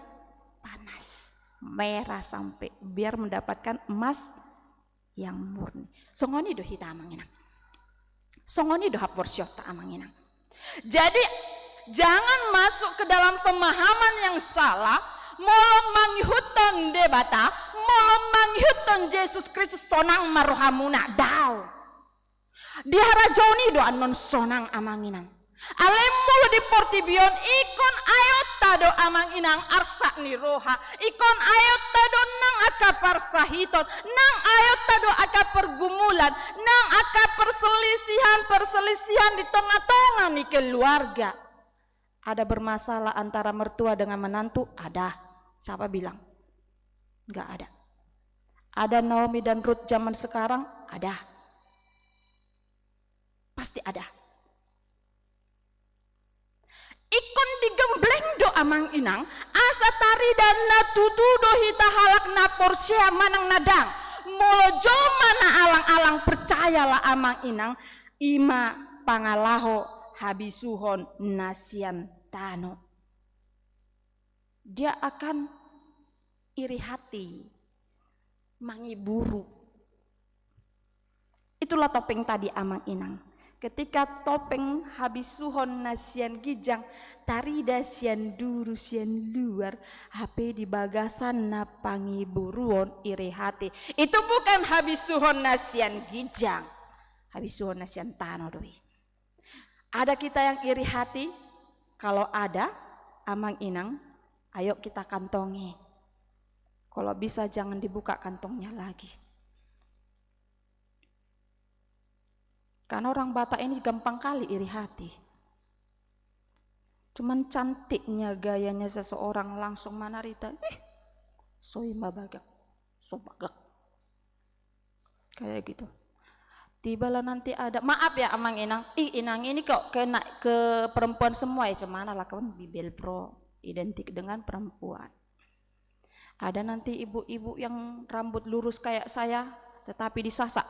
panas, merah sampai, biar mendapatkan emas yang murni. Songon i do hita amang inang. Songon i do haporseaonta amang inang. Jadi, jangan masuk ke dalam pemahaman yang salah, molo mangihuthon Debata, molo mangihuthon Jesus Kristus sonang ma rohamuna, daong. Di harajaon i do annon sonang amang inang. Alai molo di portibi on, ingkon aeonta do amang inang arsak ni roha, ingkon aeonta do nang angka parsahiton, nang aeonta do angka pergumulan, nang angka perselisihan-perselisihan di tonga-tonga ni keluarga. Ada bermasalah antara mertua dengan menantu? Ada. Siapa bilang? Nggak ada. Ada Naomi dan Rut zaman sekarang? Ada. Pasti ada. Ingkon digembleng do amang inang, asa tarida na tutu do hita halak na porsea manang na dang. Molo jolma na alang-alang, percayalah amang inang, i ma pangalaho habisuhon na sian tano. Dia akan iri hati, mangiburu. Itulah topeng tadi amang inang. Ketika topeng habisuhon na sian ginjang tarida sian duru sian luar, hape di bagasan na pangiburuon, iri hati. Itu bukan habisuhon na sian ginjang. Habisuhon na sian tano do i. Ada kita yang iri hati? Kalau ada, amang inang, ayo kita kantongi. Kalau bisa jangan dibuka kantongnya lagi. Karena orang Batak ini gampang kali iri hati. Cuman cantiknya gayanya seseorang langsung manarita, ih, so i ma bagak, so bagak. Kayak gitu. Tibalah nanti ada, maaf ya amang inang, ih, inang ini kok kena ke perempuan semua ya, cemana lah kawan, Bibelvrouw identik dengan perempuan. Ada nanti ibu-ibu yang rambut lurus kayak saya, tetapi disasak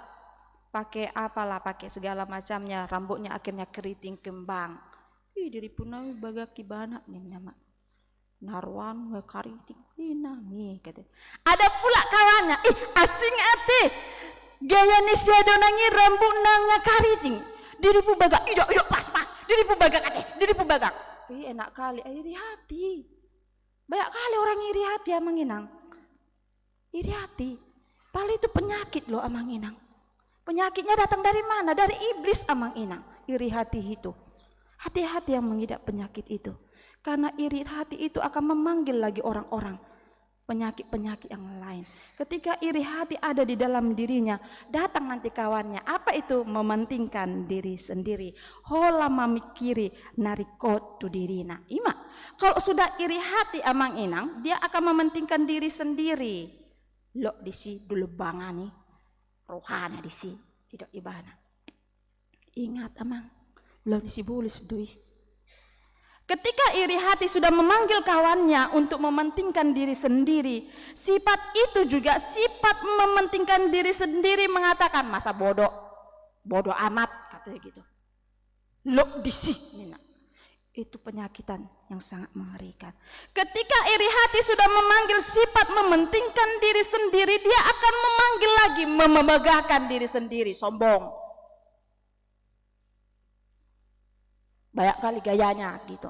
pakai apalah, pakai segala macamnya, rambutnya akhirnya keriting kembang. Ih, diripu nai bagak ibana ninna ma. Na roan nga kariting, inang i kate. Ada pula kawannya, ih, asing ate. Gaya ni si Adonang i, rambutna nga kariting. Diripu bagak, ido, ido, pas, pas. Diripu bagak ate, diripu bagak. Ih, enak kali, iri hati. Banyak kali orang iri hati amang inang. Iri hati. Padahal itu penyakit loh amang inang. Penyakitnya datang dari mana? Dari iblis amang inang. Iri hati itu. Hati-hati yang mengidap penyakit itu. Karena iri hati itu akan memanggil lagi orang-orang. penyakit-penyakit yang lain. Ketika iri hati ada di dalam dirinya, datang nanti kawannya. Apa itu? Mementingkan diri sendiri. Holan mamingkiri na ringkot tu dirina. Ima, kalau sudah iri hati amang inang, dia akan mementingkan diri sendiri. Lok disi dulu bangani, rohana disi, didok ibana. Ingat, amang, ulaon ni sibolis do i. Ketika iri hati sudah memanggil kawannya untuk mementingkan diri sendiri, sifat itu juga sifat mementingkan diri sendiri, mengatakan, "Masa bodoh, bodoh amat," katanya gitu. Lok disi, nina. Itu penyakitan yang sangat mengerikan. Ketika iri hati sudah memanggil sifat mementingkan diri sendiri, dia akan memanggil lagi, memegahkan diri sendiri, sombong. Banyak kali gayanya gitu.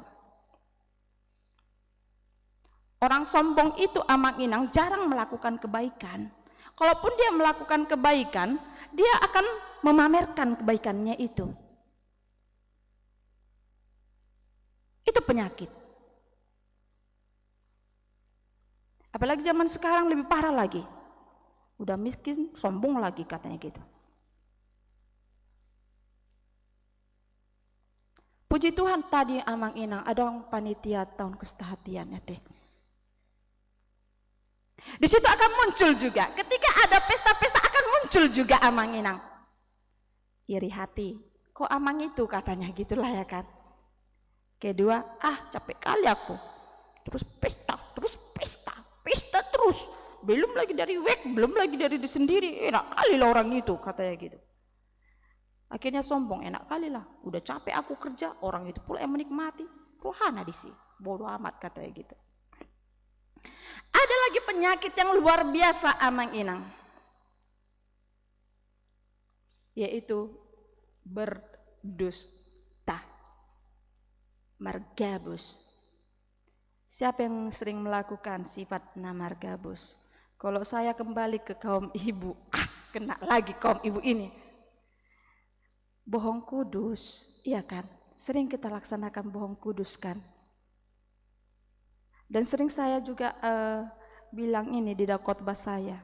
Orang sombong itu, amang inang, jarang melakukan kebaikan. Kalaupun dia melakukan kebaikan, dia akan memamerkan kebaikannya itu. Itu penyakit. Apalagi zaman sekarang lebih parah lagi. Udah miskin, sombong lagi katanya gitu. Puji Tuhan, tadi amang inang adong panitia taon kesehatan ya teh. Di situ akan muncul juga. Ketika ada pesta-pesta akan muncul juga amang inang. Iri hati. Kok amang itu katanya gitulah ya kan. Kedua, "Ah, capek kali aku." Terus pesta, terus pesta, pesta terus. Belum lagi dari wek, belum lagi dari di sendiri. "Enak kali lah orang itu," katanya gitu. Akhirnya sombong, "Enak kali lah, udah capek aku kerja, orang itu pula yang menikmati." Rohana disi, bodoh amat katanya gitu. Ada lagi penyakit yang luar biasa amang inang, yaitu berdusta, margabus. Siapa yang sering melakukan sifat na margabus? Kalau saya kembali ke kaum ibu, ah, kena lagi kaum ibu ini. Bohong kudus, iya kan? Sering kita laksanakan bohong kudus kan? Dan sering saya juga, eh, bilang ini di dalam khotbah saya.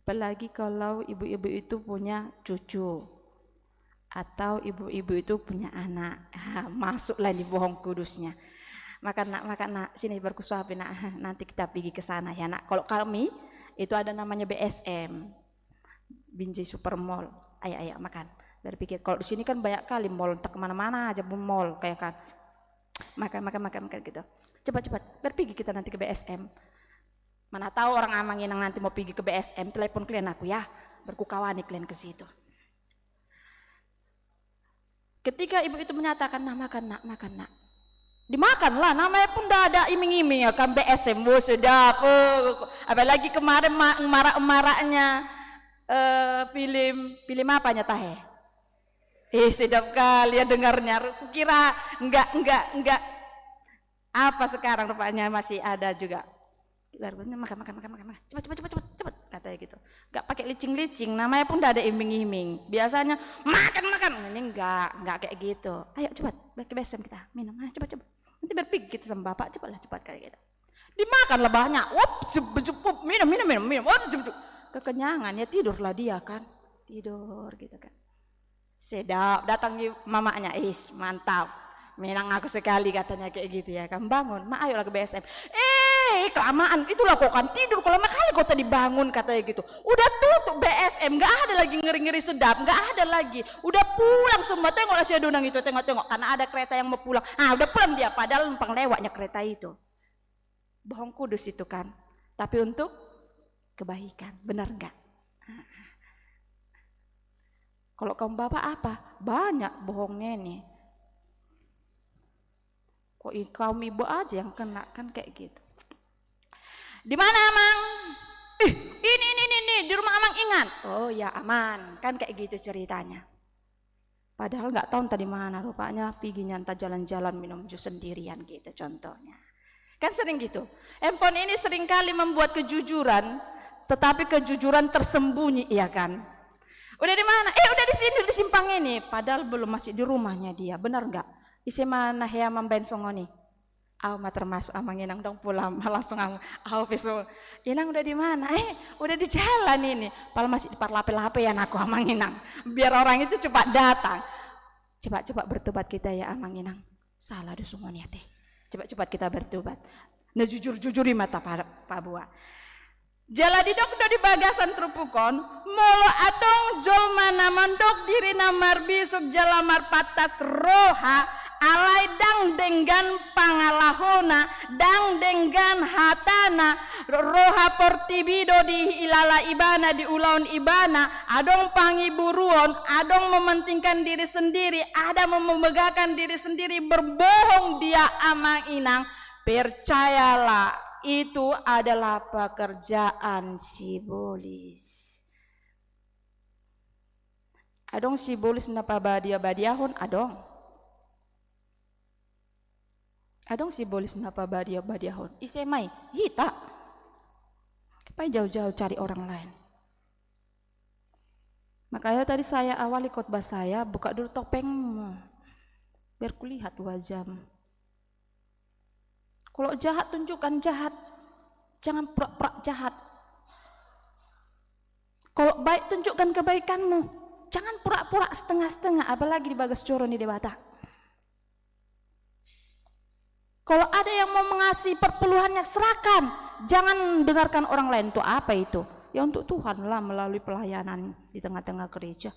Apalagi kalau ibu-ibu itu punya cucu atau ibu-ibu itu punya anak. Ah, masuklah di bohong kudusnya. "Makan nak, makan nak, sini biar kusuapin nak, nanti kita pergi ke sana ya nak." Kalau kami itu ada namanya B S M, Binjai Super Mall. "Ayo, ayo makan." Berpikir kalau di sini kan banyak kali mall, entah kemana-mana aja mall kayak kan. "Makan, makan, makan, makan," gitu. "Cepat, cepat, berpikir kita nanti ke B S M." Mana tahu orang amang inang nanti mau pergi ke B S M, telepon kalian aku ya, berkukawani kalian ke situ. Ketika ibu itu menyatakan, "Nah, makan nak, makan nak." Dimakanlah, namanya pun ndak ada iming-iming ya kan, B S M, wah sedap. Eh, apalagi kemarin ma-, marak-maraknya, eh, film, film apanya tahe? Eh, sedap kali ya dengarnya. Kukira enggak, enggak, enggak. Apa sekarang rupanya masih ada juga. Baru, "Makan, makan, makan, makan, makan. Cepat, cepat, cepat, cepat, cepat," katanya gitu. Nggak pakai licing-licing, namanya pun nggak ada iming-iming. Biasanya, "Makan, makan." Ini nggak, nggak kayak gitu. "Ayo cepat, balik ke B S M kita, minum. Ah, cepat, cepat. Nanti berpikir kita sama bapak, cepatlah, cepat," kayak gitu. Dimakanlah banyak, wop, jep, jep, wop, minum, minum, minum, minum, wop, jep, jep. Kekenyangan, ya tidurlah dia kan. Tidur gitu kan. Sedap, datang i mamanya, "Is, mantap. Menang aku sekali," katanya kayak gitu ya kan. Bangun, "Ma, ayolah ke B S M." "Eh, kelamaan. Itulah kau kan tidur, kau lama kali kau tadi bangun," katanya gitu. "Udah tutup B S M, nggak ada lagi ngeri-ngeri sedap, nggak ada lagi. Udah pulang semua, tengoklah si adonang itu, tengok-tengok. Karena ada kereta yang mau pulang." Ah, udah pulang dia, padahal numpang lewatnya kereta itu. Bohong kudus itu kan, tapi untuk kebaikan, benar nggak? Kalau kaum bapak apa? Banyak bohongnya ini. Kok i-, kaum ibu aja yang kena kan kayak gitu. "Di mana amang?" "Ih, ini, ini, ini, ini, di rumah amang Ingan." "Oh ya, aman," kan kayak gitu ceritanya. Padahal nggak tahu entah di mana, rupanya piginya entah jalan-jalan minum jus sendirian gitu contohnya. Kan sering gitu. Handphone ini seringkali membuat kejujuran, tetapi kejujuran tersembunyi, iya kan? "Udah di mana?" "Eh, udah di sini, di simpang ini." Padahal belum, masih di rumahnya dia. Benar nggak? Ise ma na hea mambaen songon i? Au ma termasuk amang inang, dang pola ma langsung au, au pe so, "Inang udah di mana?" "Eh, udah di jalan ini." Pala masih diparlape-lape ya anakku amang inang. Biar orang itu cepat datang. Cepat-cepat bertobat kita ya amang inang. Salah do songon i ate. Cepat-cepat kita bertobat. Na jujur-jujur i ma ta pa-, paboa. Jala didok do di bagasan turpuk on, molo adong jolma na mandok dirina marbisuk jala marpantas roha, alai dang denggan pangalahona, dang denggan hatana, roha portibi do diilala ibana, diulahon ibana, adong pangiburuon, adong mementingkan diri sendiri, ada memegahkan diri sendiri, berbohong dia amang inang. Percayalah, itu adalah pekerjaan sibolis. Adong sibolis na pabadia-badiahon, adong. Adong sibolis na pabadia-badiahon. Ise ma i? Hita. Ngapain jauh-jauh cari orang lain? Makanya tadi saya awali khotbah saya, buka dulu topengmu. Biar kulihat wajahmu. Kalau jahat, tunjukkan jahat. Jangan pura-pura jahat. Kalau baik, tunjukkan kebaikanmu. Jangan pura-pura setengah-setengah, apalagi di bagas joro ni Debata. Kalau ada yang mau mengasih perpuluhannya, serahkan. Jangan dengarkan orang lain. Untuk apa itu? Ya, untuk Tuhan lah, melalui pelayanan di tengah-tengah gereja.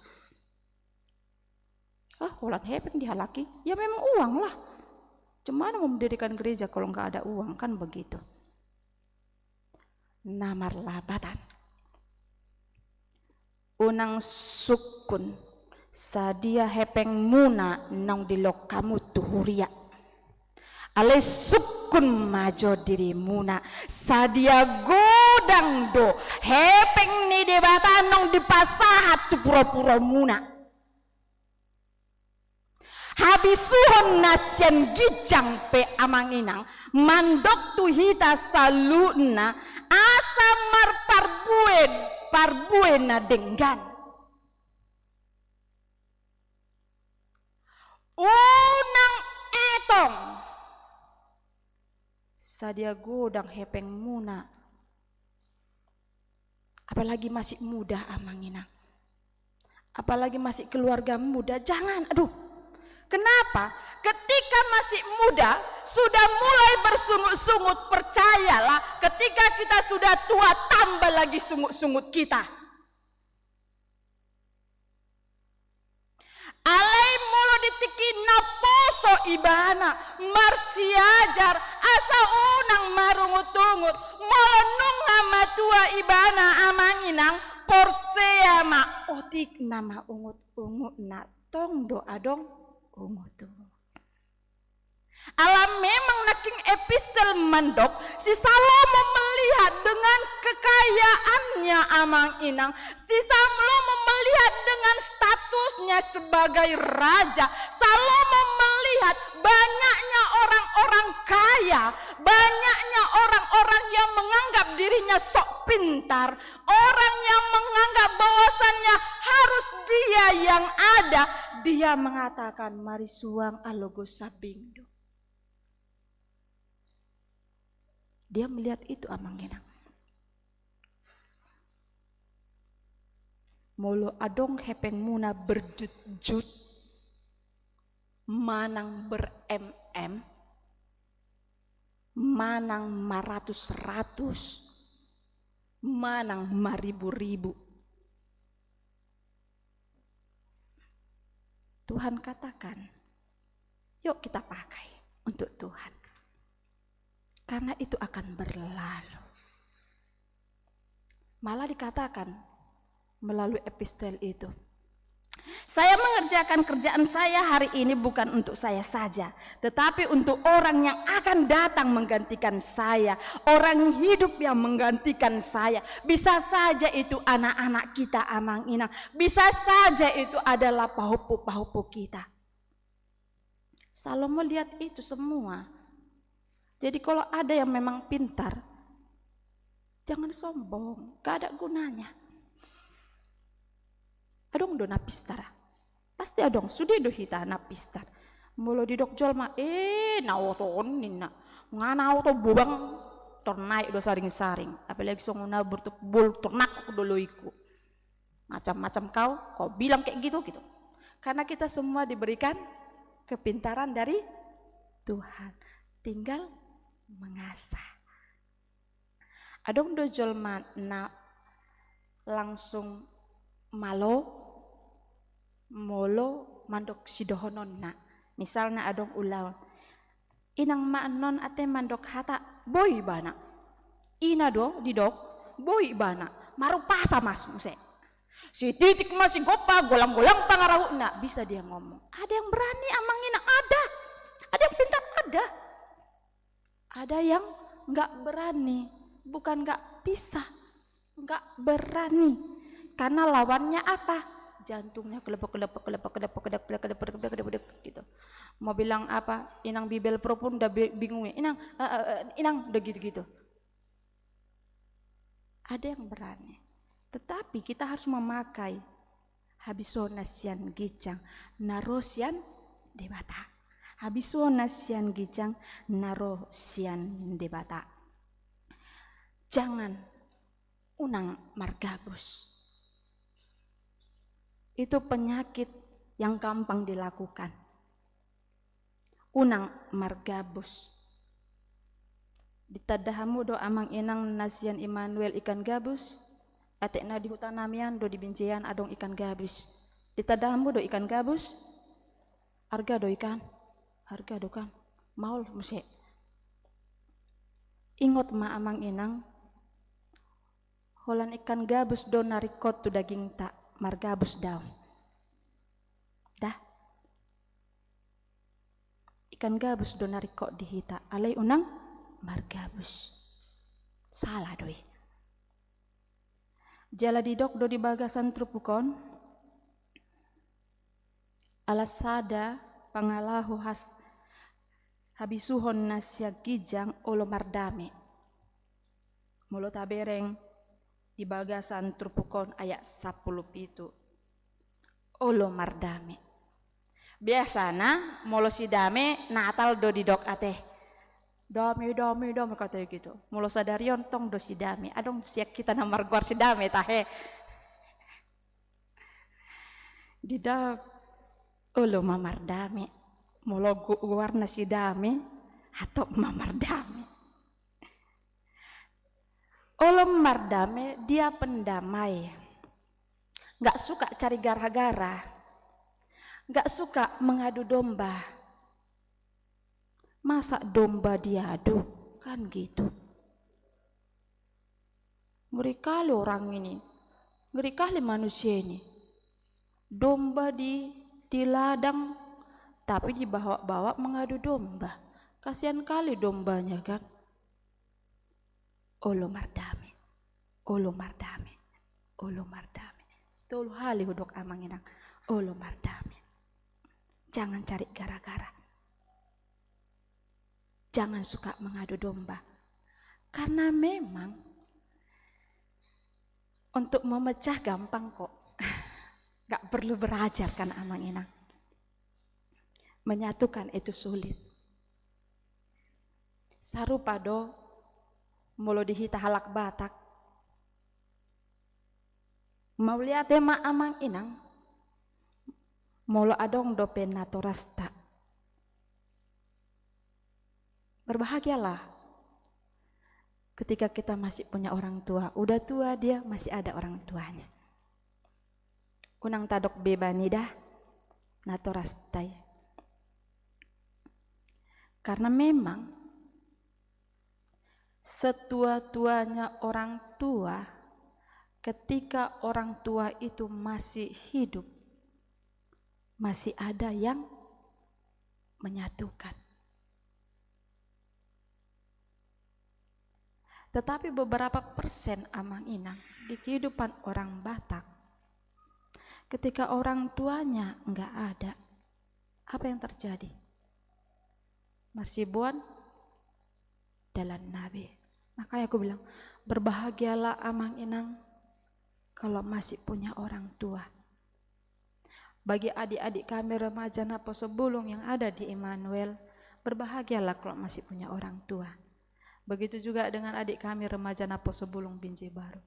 Ah, holan hepeng dihalaki. Ya, memang uang lah. Cemana mau mendirikan gereja kalau nggak ada uang, kan begitu. Na marlapatan. Unang sungkun, sadia hepengmuna naung dilok hamu tu huria. Alai sungkun ma jo dirimuna, sadia godang do hepeng ni Debata naung dipasahat tu pura-puramuna. Habisuhon na sian ginjang pe amang inang, mandok tu hita saluhutna, asa marparbue, parbue na denggan. Unang etong. Sadia godang hepengmuna. Apalagi masih muda, amang inang. Apalagi masih keluarga muda, jangan. Aduh. Kenapa? Ketika masih muda, sudah mulai bersungut-sungut, percayalah, ketika kita sudah tua, tambah lagi sungut-sungut kita. Alai molo di tingki na poso ibana, marsiajar, asa unang marungut-ungut, molo nunga matua ibana, amang inang, porsea ma, otik nama ungut-ungutna, tong do adong ungut-ungut. Ala memang nangkin epistel mandok, si Salomo melihat dengan kekayaannya, amang inang. Si Salomo melihat dengan statusnya sebagai raja. Salomo melihat banyaknya orang-orang kaya, banyaknya orang-orang yang menganggap dirinya sok pintar, orang yang menganggap bahwasannya harus dia yang ada. Dia mengatakan, "Marisuang alogo sambing do." Dia melihat itu, amang inang. Molo adong hepengmuna berjutjut, manang beremem, manang maratusratus, manang mariburibu. Tuhan katakan, yuk kita pakai untuk Tuhan. Karena itu akan berlalu. Malah dikatakan melalui epistel itu, "Saya mengerjakan kerjaan saya hari ini bukan untuk saya saja, tetapi untuk orang yang akan datang menggantikan saya, orang hidup yang menggantikan saya." Bisa saja itu anak-anak kita, amang inang. Bisa saja itu adalah pahompu-pahompu kita. Salomo lihat itu semua. Jadi kalau ada yang memang pintar, jangan sombong, gak ada gunanya. Adong do na pistar. Pasti adong, sude do hita na pistar. Molo didok jolma, "Eh, na oto on," ninna. Ngana au to bobang, tor naik do saring-saring. Apalagi songon au bertuk bol, tor nangkok do loiku. Macam-macam kau, kau bilang kayak gitu, gitu. Karena kita semua diberikan kepintaran dari Tuhan. Tinggal mengasah. Adong do jolma na langsung malo molo mandok sidohononna. Misalna adong ulaon. Inang ma annon ate mandok hata, boi ibana. Ina do didok, boi ibana. Marumpasa ma muse. Sititik ma sigompa, golang-golang pangarahutna. Bisa dia ngomong. Ada yang berani amang inang, ada. Ada yang pintar, ada. Ada yang nggak berani, bukan nggak bisa, nggak berani. Karena lawannya apa? Jantungnya kelepek, kelepek, kelepek, kelepek, kelepek, kelepek, kelepek, kelepek, gitu. Mau bilang apa? Inang Bibel Pro pun udah bi-, bingung ya. Inang, eh, eh, eh, inang, udah gitu-gitu. Ada yang berani. Tetapi kita harus memakai habisuhon na sian ginjang, na ro sian Debata. Habisuhon na sian ginjang, na ro sian Debata. Jangan, unang margabus. Itu penyakit yang gampang dilakukan. Unang margabus. Ditanda hamu do amang inang na sian Immanuel ikan gabus? Atik na di huta nami an do di Binjai an adong ikan gabus. Ditanda hamu do ikan gabus? Arga do ikan? Arga do kan? Maol muse. Ingot ma amang inang, holan ikan gabus do na ringkot tu dagingta, margabus daong. Dah. Ikan gabus do na ringkot di hita, alai unang margabus. Sala do i. Jala didok do di bagasan turpuk on, ala sada pangalaho has-, habisuhon na sian ginjang olo mardame. Molo tabereng di bagasan turpuk on ayat sampulu pitu. Olo mardame. Biasana molo sidame Natal do didok ate. Dame, dame, dame kata gitu. Molo sadari on tong do sidame. Adong sian hita na margoar sidame tahe. Didok olo ma mardame. Molo go-, goarna sidame, hatop ma mardame. Olo mardame, dia pendamai. Nggak suka cari gara-gara. Nggak suka mengadu domba. Masa domba diadu? Kan gitu. Ngeri kali orang ini. Ngeri kali manusia ini. Domba di, di ladang, tapi dibawa-bawa mengadu domba. Kasihan kali dombanya kan. Olo mardame, olo mardame, olo mardame. Tolu hali hudok amang inang, olo mardame. Jangan cari gara-gara. Jangan suka mengadu domba. Karena memang untuk memecah gampang kok. Gak perlu berajar kan amang inang. Menyatukan itu sulit. Sarupa do molo di hita halak Batak. Mauliate ma amang inang molo adong dope natorasta. Berbahagialah ketika kita masih punya orang tua. Udah tua dia, masih ada orang tuanya. Unang tadok beban i da, natorasta i. Karena memang setua-tuanya orang tua, ketika orang tua itu masih hidup, masih ada yang menyatukan. Tetapi beberapa persen amang inang di kehidupan orang Batak, ketika orang tuanya nggak ada, apa yang terjadi? Masibuan dalan na be. Makanya aku bilang, berbahagialah amang inang kalau masih punya orang tua. Bagi adik-adik kami remaja Naposo Bulung yang ada di Immanuel, Berbahagialah kalau masih punya orang tua. Begitu juga dengan adik kami remaja Naposo Bulung Binjai Baru.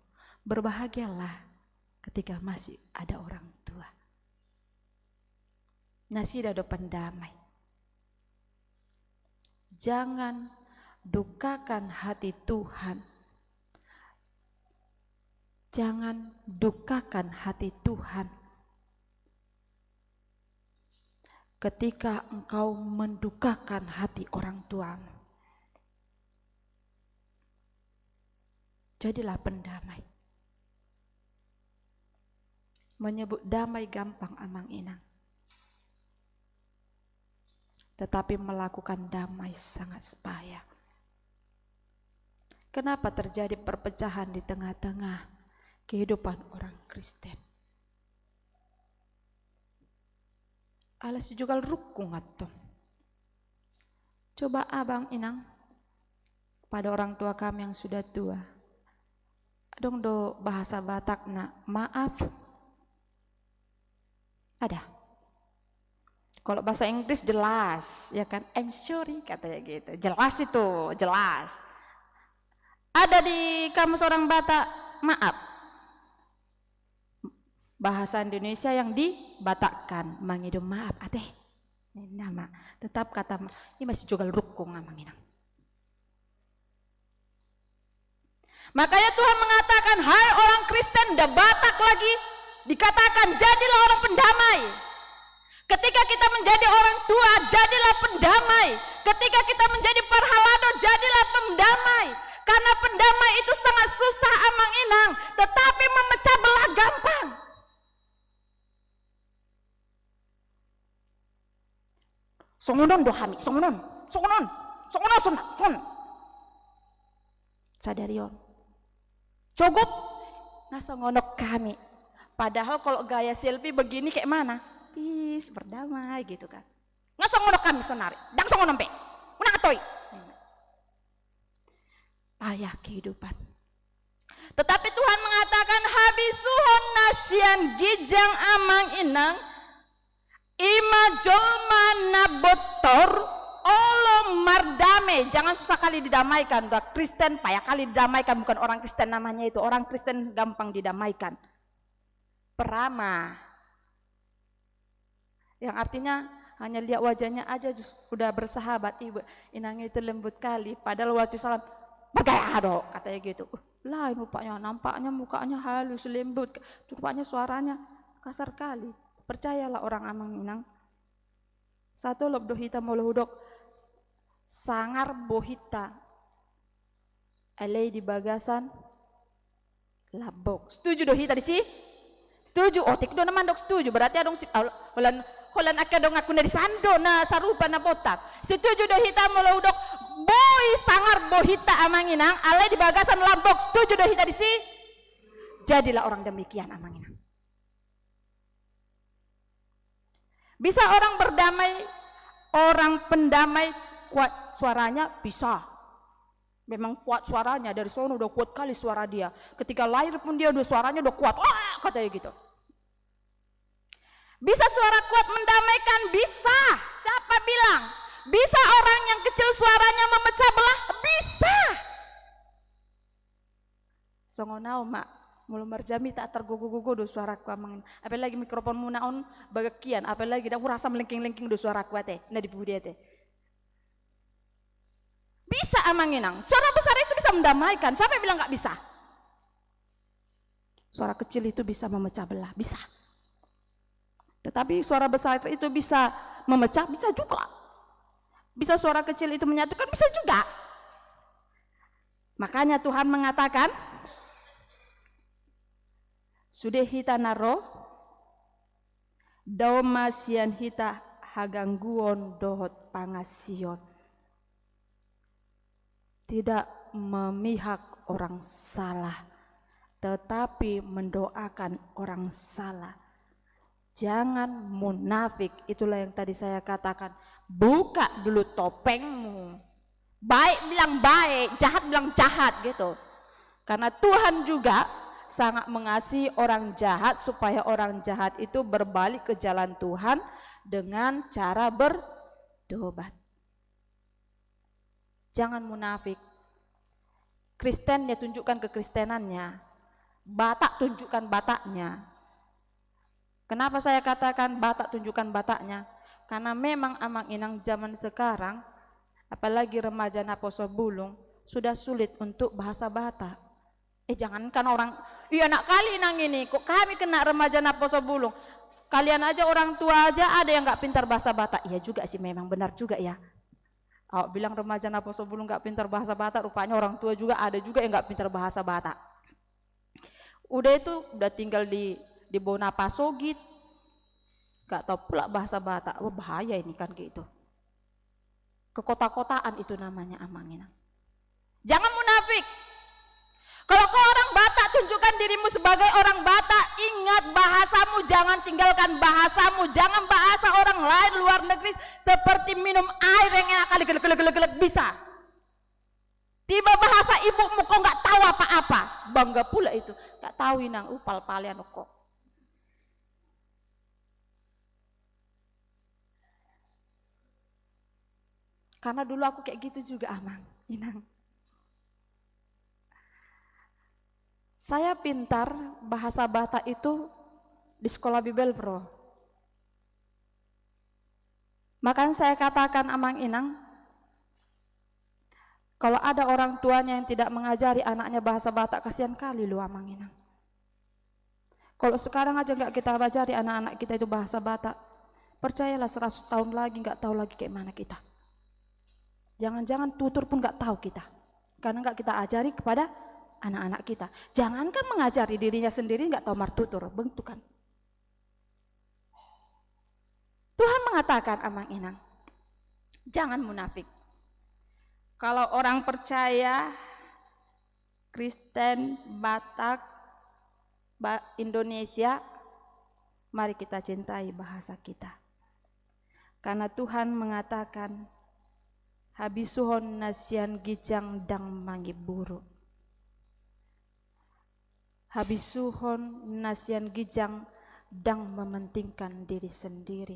Berbahagialah ketika masih ada orang tua. Nasida do pendamai. Jangan dukakan hati Tuhan. Jangan dukakan hati Tuhan ketika engkau mendukakan hati orang tuamu. Jadilah pendamai. Menyebut damai gampang, Amang Inang. Tetapi melakukan damai sangat payah. Kenapa terjadi perpecahan di tengah-tengah kehidupan orang Kristen? Ala sijogal rungkung antong. Coba, Abang, Inang, pada orang tua kami yang sudah tua, adong do bahasa Batakna maaf? Ada. Kalau bahasa Inggris jelas, ya kan? "I'm sorry," katanya gitu. Jelas itu, jelas. Ada di kamus orang Batak, maaf. Bahasa Indonesia yang dibatakkan, mangido maaf, ate. Nama, tetap kata ma-, ini masih jogal rungkung, Amang Inang. Makanya Tuhan mengatakan, "Hai orang Kristen, da Batak lagi dikatakan, jadilah orang pendamai." Ketika kita menjadi orang tua, jadilah pendamai. Ketika kita menjadi parhalado, jadilah pendamai. Karena pendamai itu sangat susah, Amang Inang, tetapi memecah belah gampang. Songon on do hami, songon on, songon on, songon on, songon on. Sadari on. Cogot, na songon on hami. Padahal kalau gaya selfie begini kayak mana? Peace, berdamai gitu kan. Nga songon on hami sonari. Ndang songon on be. Unang atoi. Payah kehidupan. Tetapi Tuhan mengatakan, habisuhon na sian ginjang, Amang Inang, ima jolma na bottor olo mardame. Jangan susah kali didamaikan. Udah Kristen, payah kali didamaikan. Bukan orang Kristen namanya itu. Orang Kristen gampang didamaikan. Perama. Yang artinya hanya lihat wajahnya aja jus-, udah bersahabat. "Ih, Inang itu lembut kali." Padahal waktu salam, "Bergaya do," katanya gitu. Uh, lain rupanya, nampaknya mukanya halus, lembut. Rupanya suaranya kasar kali. Percayalah orang, Amang Inang. Sahat do hita molo hudok sangar bohinta. Alai di bagasan lambok. Setuju do hita disi? Setuju. Otik do na mandok setuju. Berarti adong si-, ah, holan, holan angka donganku na di san do na sarupa na bontar. Setuju do hita molo hudok boi sangar bohinta, Amang Inang, alai di bagasan lambok. Setuju do hita disi? Jadilah orang demikian, Amang Inang. Bisa orang berdamai, orang pendamai, kuat suaranya? Bisa. Memang kuat suaranya, dari sono udah kuat kali suara dia. Ketika lahir pun dia udah suaranya udah kuat. Wah, katanya gitu. Bisa suara kuat mendamaikan? Bisa. Siapa bilang? Bisa orang yang kecil suaranya memecah belah? Bisa. Songon au ma, molo marjamita targogo-gogo do suaraku, Amang. Apalagi mikrofonmuna on bagas hian, apalagi ndang hurasa melengking-lengking do suaraku ate, na di pudi ate. Bisa, Amang Inang. Suara besar itu bisa mendamaikan. Siapa yang bilang nggak bisa? Suara kecil itu bisa memecah belah, bisa. Tetapi suara besar itu bisa memecah, bisa juga. Bisa suara kecil itu menyatukan, bisa juga. Makanya Tuhan mengatakan, sude hita na ro, dao ma sian hita hagangguon dohot pangansion. Tidak memihak orang salah, tetapi mendoakan orang salah. Jangan munafik, itulah yang tadi saya katakan. Buka dulu topengmu. Baik bilang baik, jahat bilang jahat gitu. Karena Tuhan juga sangat mengasihi orang jahat, supaya orang jahat itu berbalik ke jalan Tuhan dengan cara bertobat. Jangan munafik. Kristen ya tunjukkan kekristenannya. Batak tunjukkan Bataknya. Kenapa saya katakan Batak tunjukkan Bataknya? Karena memang amang inang zaman sekarang, apalagi remaja naposo bulung, sudah sulit untuk bahasa Batak. Eh, jangankan orang, iya, anak kali inang ini, kok kami kena remaja naposo bulung. Kalian aja orang tua aja ada yang nggak pintar bahasa Batak. Iya juga sih, memang benar juga ya. Awak bilang remaja naposo bulung nggak pintar bahasa Batak, rupanya orang tua juga ada juga yang nggak pintar bahasa Batak. Udah itu, udah tinggal di, di bona pasogit, nggak tahu pula bahasa Batak. Wah, bahaya ini kan gitu. Kekota-kotaan itu namanya, amang inang. Jangan munafik. Kalau kau orang Batak, tunjukkan dirimu sebagai orang Batak. Ingat bahasamu, jangan tinggalkan bahasamu. Jangan bahasa orang lain luar negeri seperti minum air yang enak kali, gelek, gelek, gelek, gelek, bisa. Tiba bahasa ibumu, kau nggak tahu apa-apa. Bangga pula itu. Nggak tahu inang, uh, pal-palean kok. Karena dulu aku kayak gitu juga, amang inang. Saya pintar bahasa Batak itu di sekolah Bibel Pro. Makanya saya katakan, amang inang, kalau ada orang tuanya yang tidak mengajari anaknya bahasa Batak, kasihan kali lu, amang inang. Kalau sekarang aja nggak kita ajari anak-anak kita itu bahasa Batak, percayalah, seratus tahun lagi nggak tahu lagi kayak mana kita. Jangan-jangan tutur pun nggak tahu kita, karena nggak kita ajari kepada anak-anak kita. Jangankan mengajari, dirinya sendiri nggak tahu martutur, bentukan. Tuhan mengatakan, amang inang, jangan munafik. Kalau orang percaya, Kristen, Batak, ba-, Indonesia, mari kita cintai bahasa kita. Karena Tuhan mengatakan, habisuhon na sian ginjang ndang mangiburu. Habisuhon na sian ginjang ndang mementingkan diri sendiri.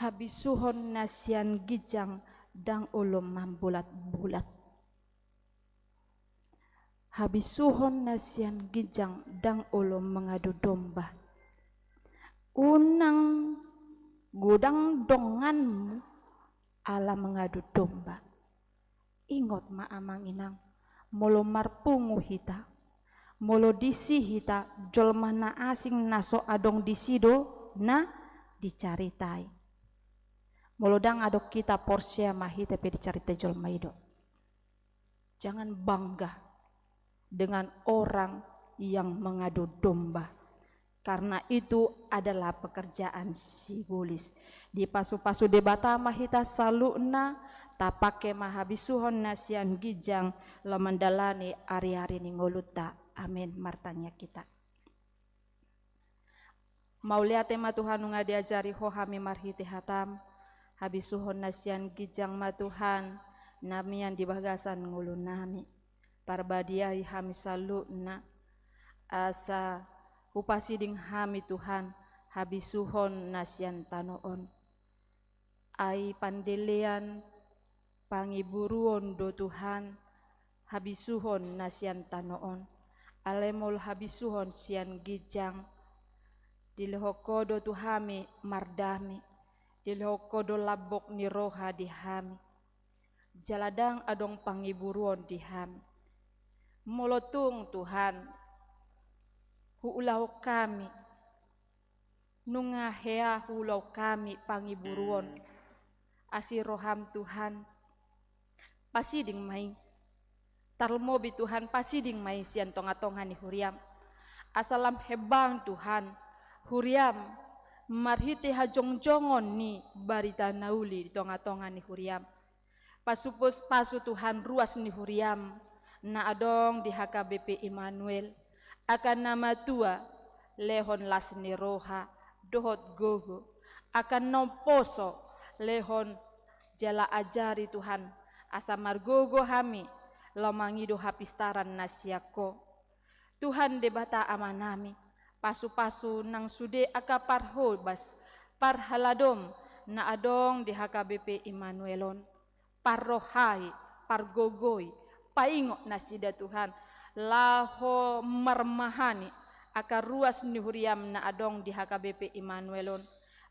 Habisuhon na sian ginjang ndang olo mambulat-bulat. Habisuhon na sian ginjang ndang olo mangadu domba. Unang godang donganmu ala mangadu domba. Ingot ma, amang inang, molo marpungu hita, molo disi hita, jolma na asing na so adong disi do na dicaritai. Molo ndang adong hita, porsea ma hita pe dicaritai jolma i do. Jangan bangga dengan orang yang mengadu domba, karena itu adalah pekerjaan sibolis. Dipasupasu Debata ma hita saluhutna, tapangke ma habisuhon na sian ginjang laho mandalani ari-ari ni ngolunta. Amin. Martangiang hita. Mauliate ma Tuhan, nunga diajari Ho hami marhite hataM. Habisuhon na sian ginjang ma Tuhan na mian di bagasan ngolunami. Parbadiai hami saluhutna, asa hupasiding hami Tuhan habisuhon na sian tano on. Ai pandelean pangiburuon do Tuhan habisuhon na sian tano on. Alai molo habisuhon sian ginjang, dilehon Ho do tu hami mardame, dilehon Ho do lambok ni roha di hami. Jala ndang adong pangiburuon di hami. Molo tung Tuhan, huulahon hami, nunga hea huulahon hami pangiburuon, asi rohaM Tuhan, pasiding ma i. Tarlumobi Tuhan, pasiding ma i sian tonga-tonga ni huriaM. Asa lam hembang Tuhan huriaM, marhite hajongjongon ni barita na uli di tonga-tonga ni huriaM. Pasupasu Tuhan ruas ni huriaM na adong di H K B P Immanuel, angka na matua lehon las ni roha dohot gogo, angka na umposo lehon jala ajari Tuhan, asa margogo hami laho mangido hapistaran na sian Ho. Tuhan Debata Amanami, pasupasu nang sude angka parhobas, parhaladoM na adong di H K B P Immanuel on. parrohai, pargogoi, paingot nasida Tuhan, laho marmahani angka ruas ni huriam na adong di H K B P Immanuel on.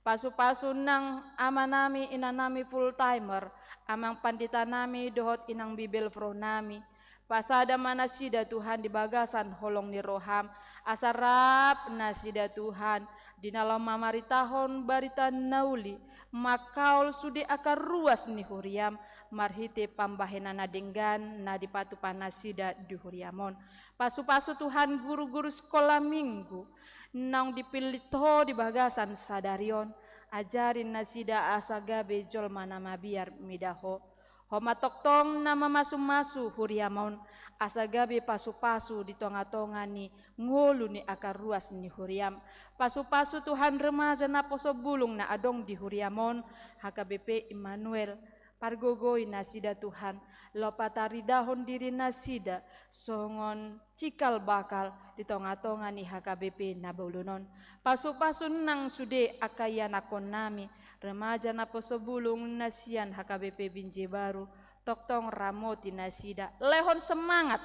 Pasu-pasu nang amanami, inanami full timer, amang panditanami dohot inang Bibelvrouw nami. Pasada ma nasida Tuhan di bagasan holong ni roham, asa rap nasida Tuhan di na laho mamaritahon barita na uli, mangkaol sude angka ruas ni huriam, marhite pambahenan na denggan na dipatupa nasida di huriam on. Pasu-pasu Tuhan guru-guru sekolah minggu, naung dipillit Ho di bagasan sadari on, ajari nasida asa gabe jolma na mabiar mida Ho. Ho ma tongtong na mamasu-masu huriam on, asa gabe pasu-pasu di tonga-tonga ni ngolu ni angka ruas ni huriam. Pasu-pasu Tuhan remaja naposobulung na adong di huriam on, H K B P Immanuel, pargogoi nasida Tuhan, laho pataridahon diri nasida, songon cikal bakal di tonga-tonga ni H K B P na bolon on. Pasu-pasu nang sude angka ianakhonnami, remaja naposobulung na sian H K B P Binjai Baru, tongtong ramoti nasida, lehon semangat.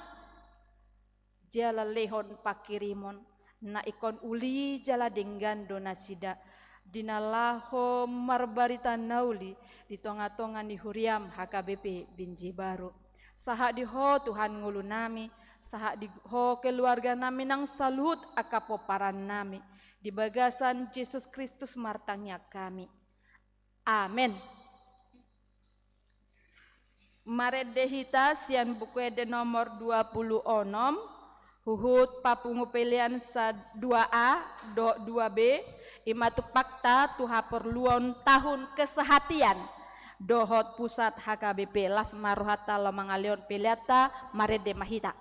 Jala lehon pangkirimon, na ingkon uli jala denggan do nasida, di na laho marbarita na uli di tonga-tonga ni huriam H K B P Binjai Baru. Sahat di Ho Tuhan ngolunami, sahat di Ho keluarganami nang saluhut angka pomparan nami, di bagasan Jesus Kristus martangiang hami. Amen. Marende hita sian Buku Ende nomor dua pulu onom, huhut papungu pelean sa dua A dohot dua B, i ma tumpakta tu haporluon tahun kesehatan dohot pusat H K B P. Las ma rohanta laho mangalehon peleanta, marende ma hita.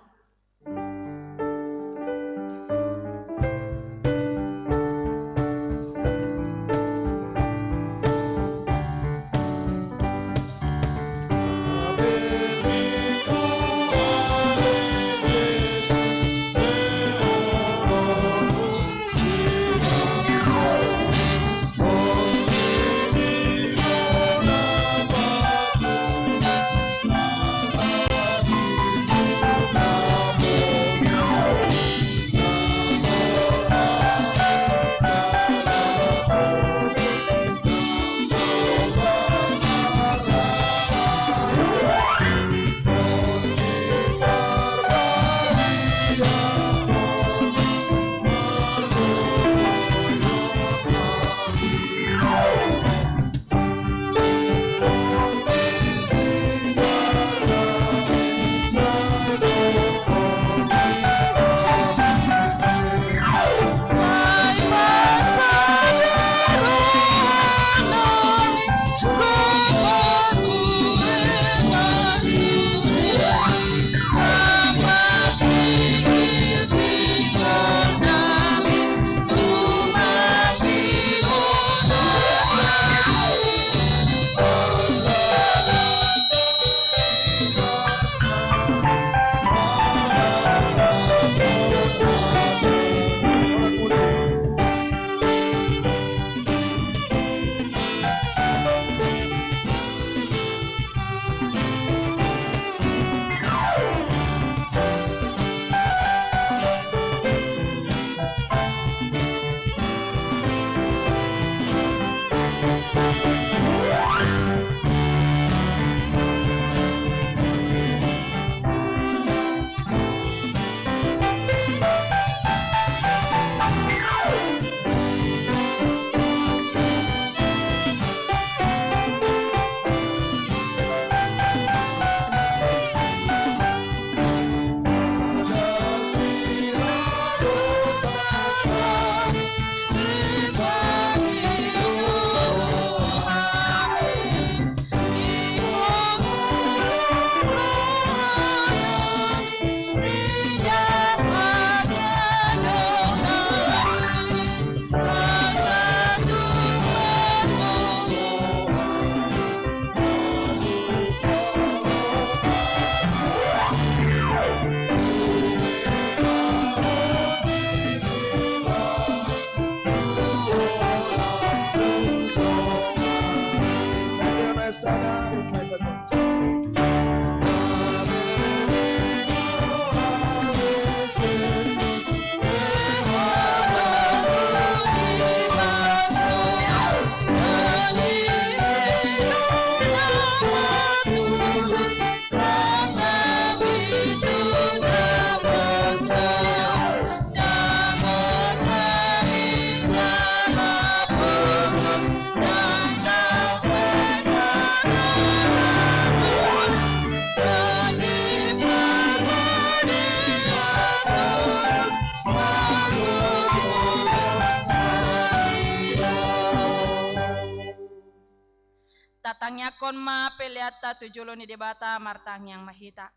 Tangiangkon ma peleanta tu jolo ni Debata. Martangiang ma hita.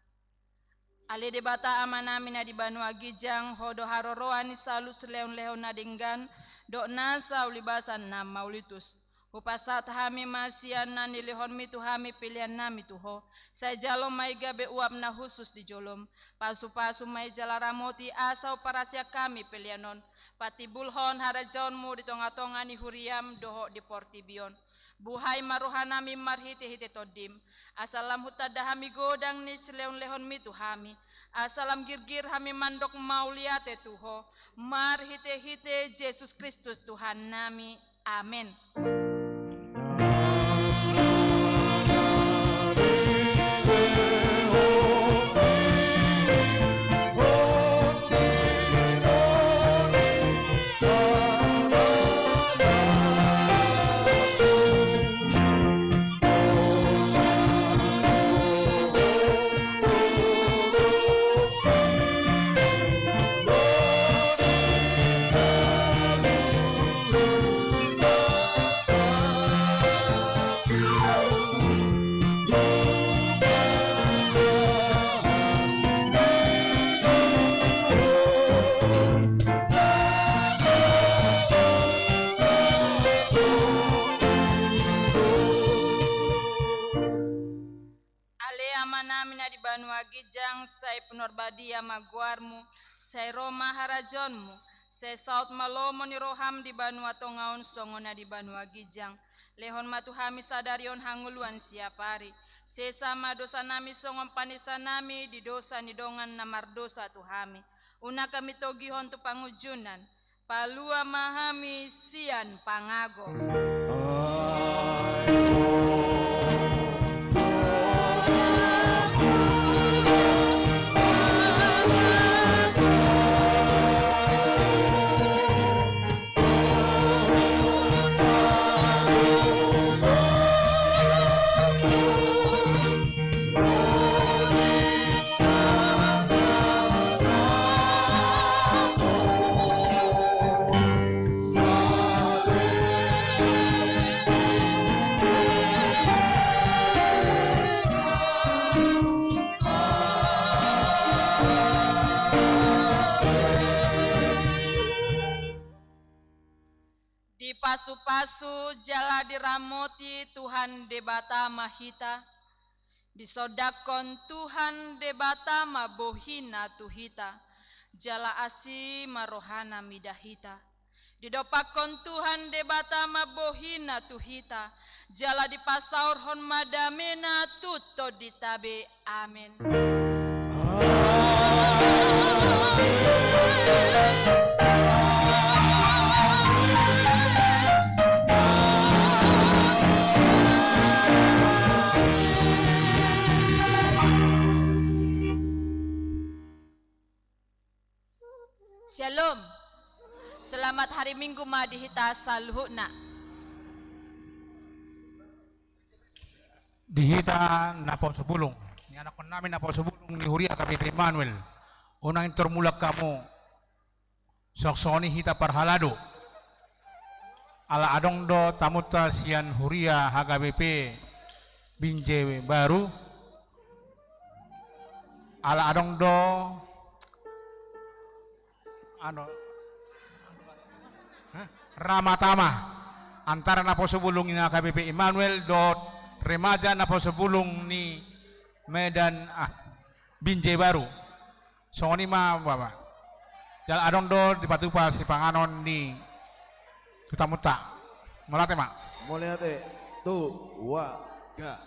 Ale Debata Amanami na di banua ginjang, Ho do haroroan ni saluhut silehonlehon na denggan dohot nasa ulibasan na mauliutus. Hupasahat hami ma sian na nilehonmi tu hami peleannami tu Ho. Sai jalo ma i gabe uap na hushus di jolom. Pasupasu ma i jala ramoti asa huparasian hami pelean on patimbulhon harajaonmu di tongatonga ni huriam dohot di portibi on. Buhai ma rohanami marhitehite Tondim, asa lam hutanda hami godang ni silehonlehonmi tu hami, asa lam girgir hami mandok mauliate tu Ho, marhitehite Jesus Kristus Tuhannami. Amen. Ale Amanami na di banua ginjang, sai pinarbadia ma goarmu, sai ro ma harajaonmu, sai saut ma lomo ni roham di banua tonga on songon na di banua ginjang. Lehon ma tu hami sadari on hangoluan siapari. Sesa ma dosanami songon panesanami di dosa ni dongan na mardosa tu hami. Unang hami togihon tu pangunjunan. Palua ma hami sian pangago. Dipasupasu jala diramoti Tuhan Debata ma hita. Disondangkon Tuhan Debata ma bohina tu hita, jala asi ma rohana mida hita. Didompakkon Tuhan Debata ma bohina tu hita, jala dipasaorhon ma damena tu tondinta be. Amen. Shalom. Selamat hari Minggu ma di hita saluhutna. Di hita naposo bulung, ni anakkonnami naposo bulung ni huria H K B P Immanuel. Unang intor mulak hamu. Songon i hita parhalado. Ala adong do tamunta sian huria H K B P Binjai Baru. Ala adong do, anu, hah? Ramatama antara naposo bulung ni H K B P Immanuel dohot remaja naposo bulung ni Medan, ah, Binjai Baru. Songon i ma, Bapak. Jala adong do dipatupa sipanganon ni tu tamunta. Mauliate ma. Mauliate, sto, wa, ga.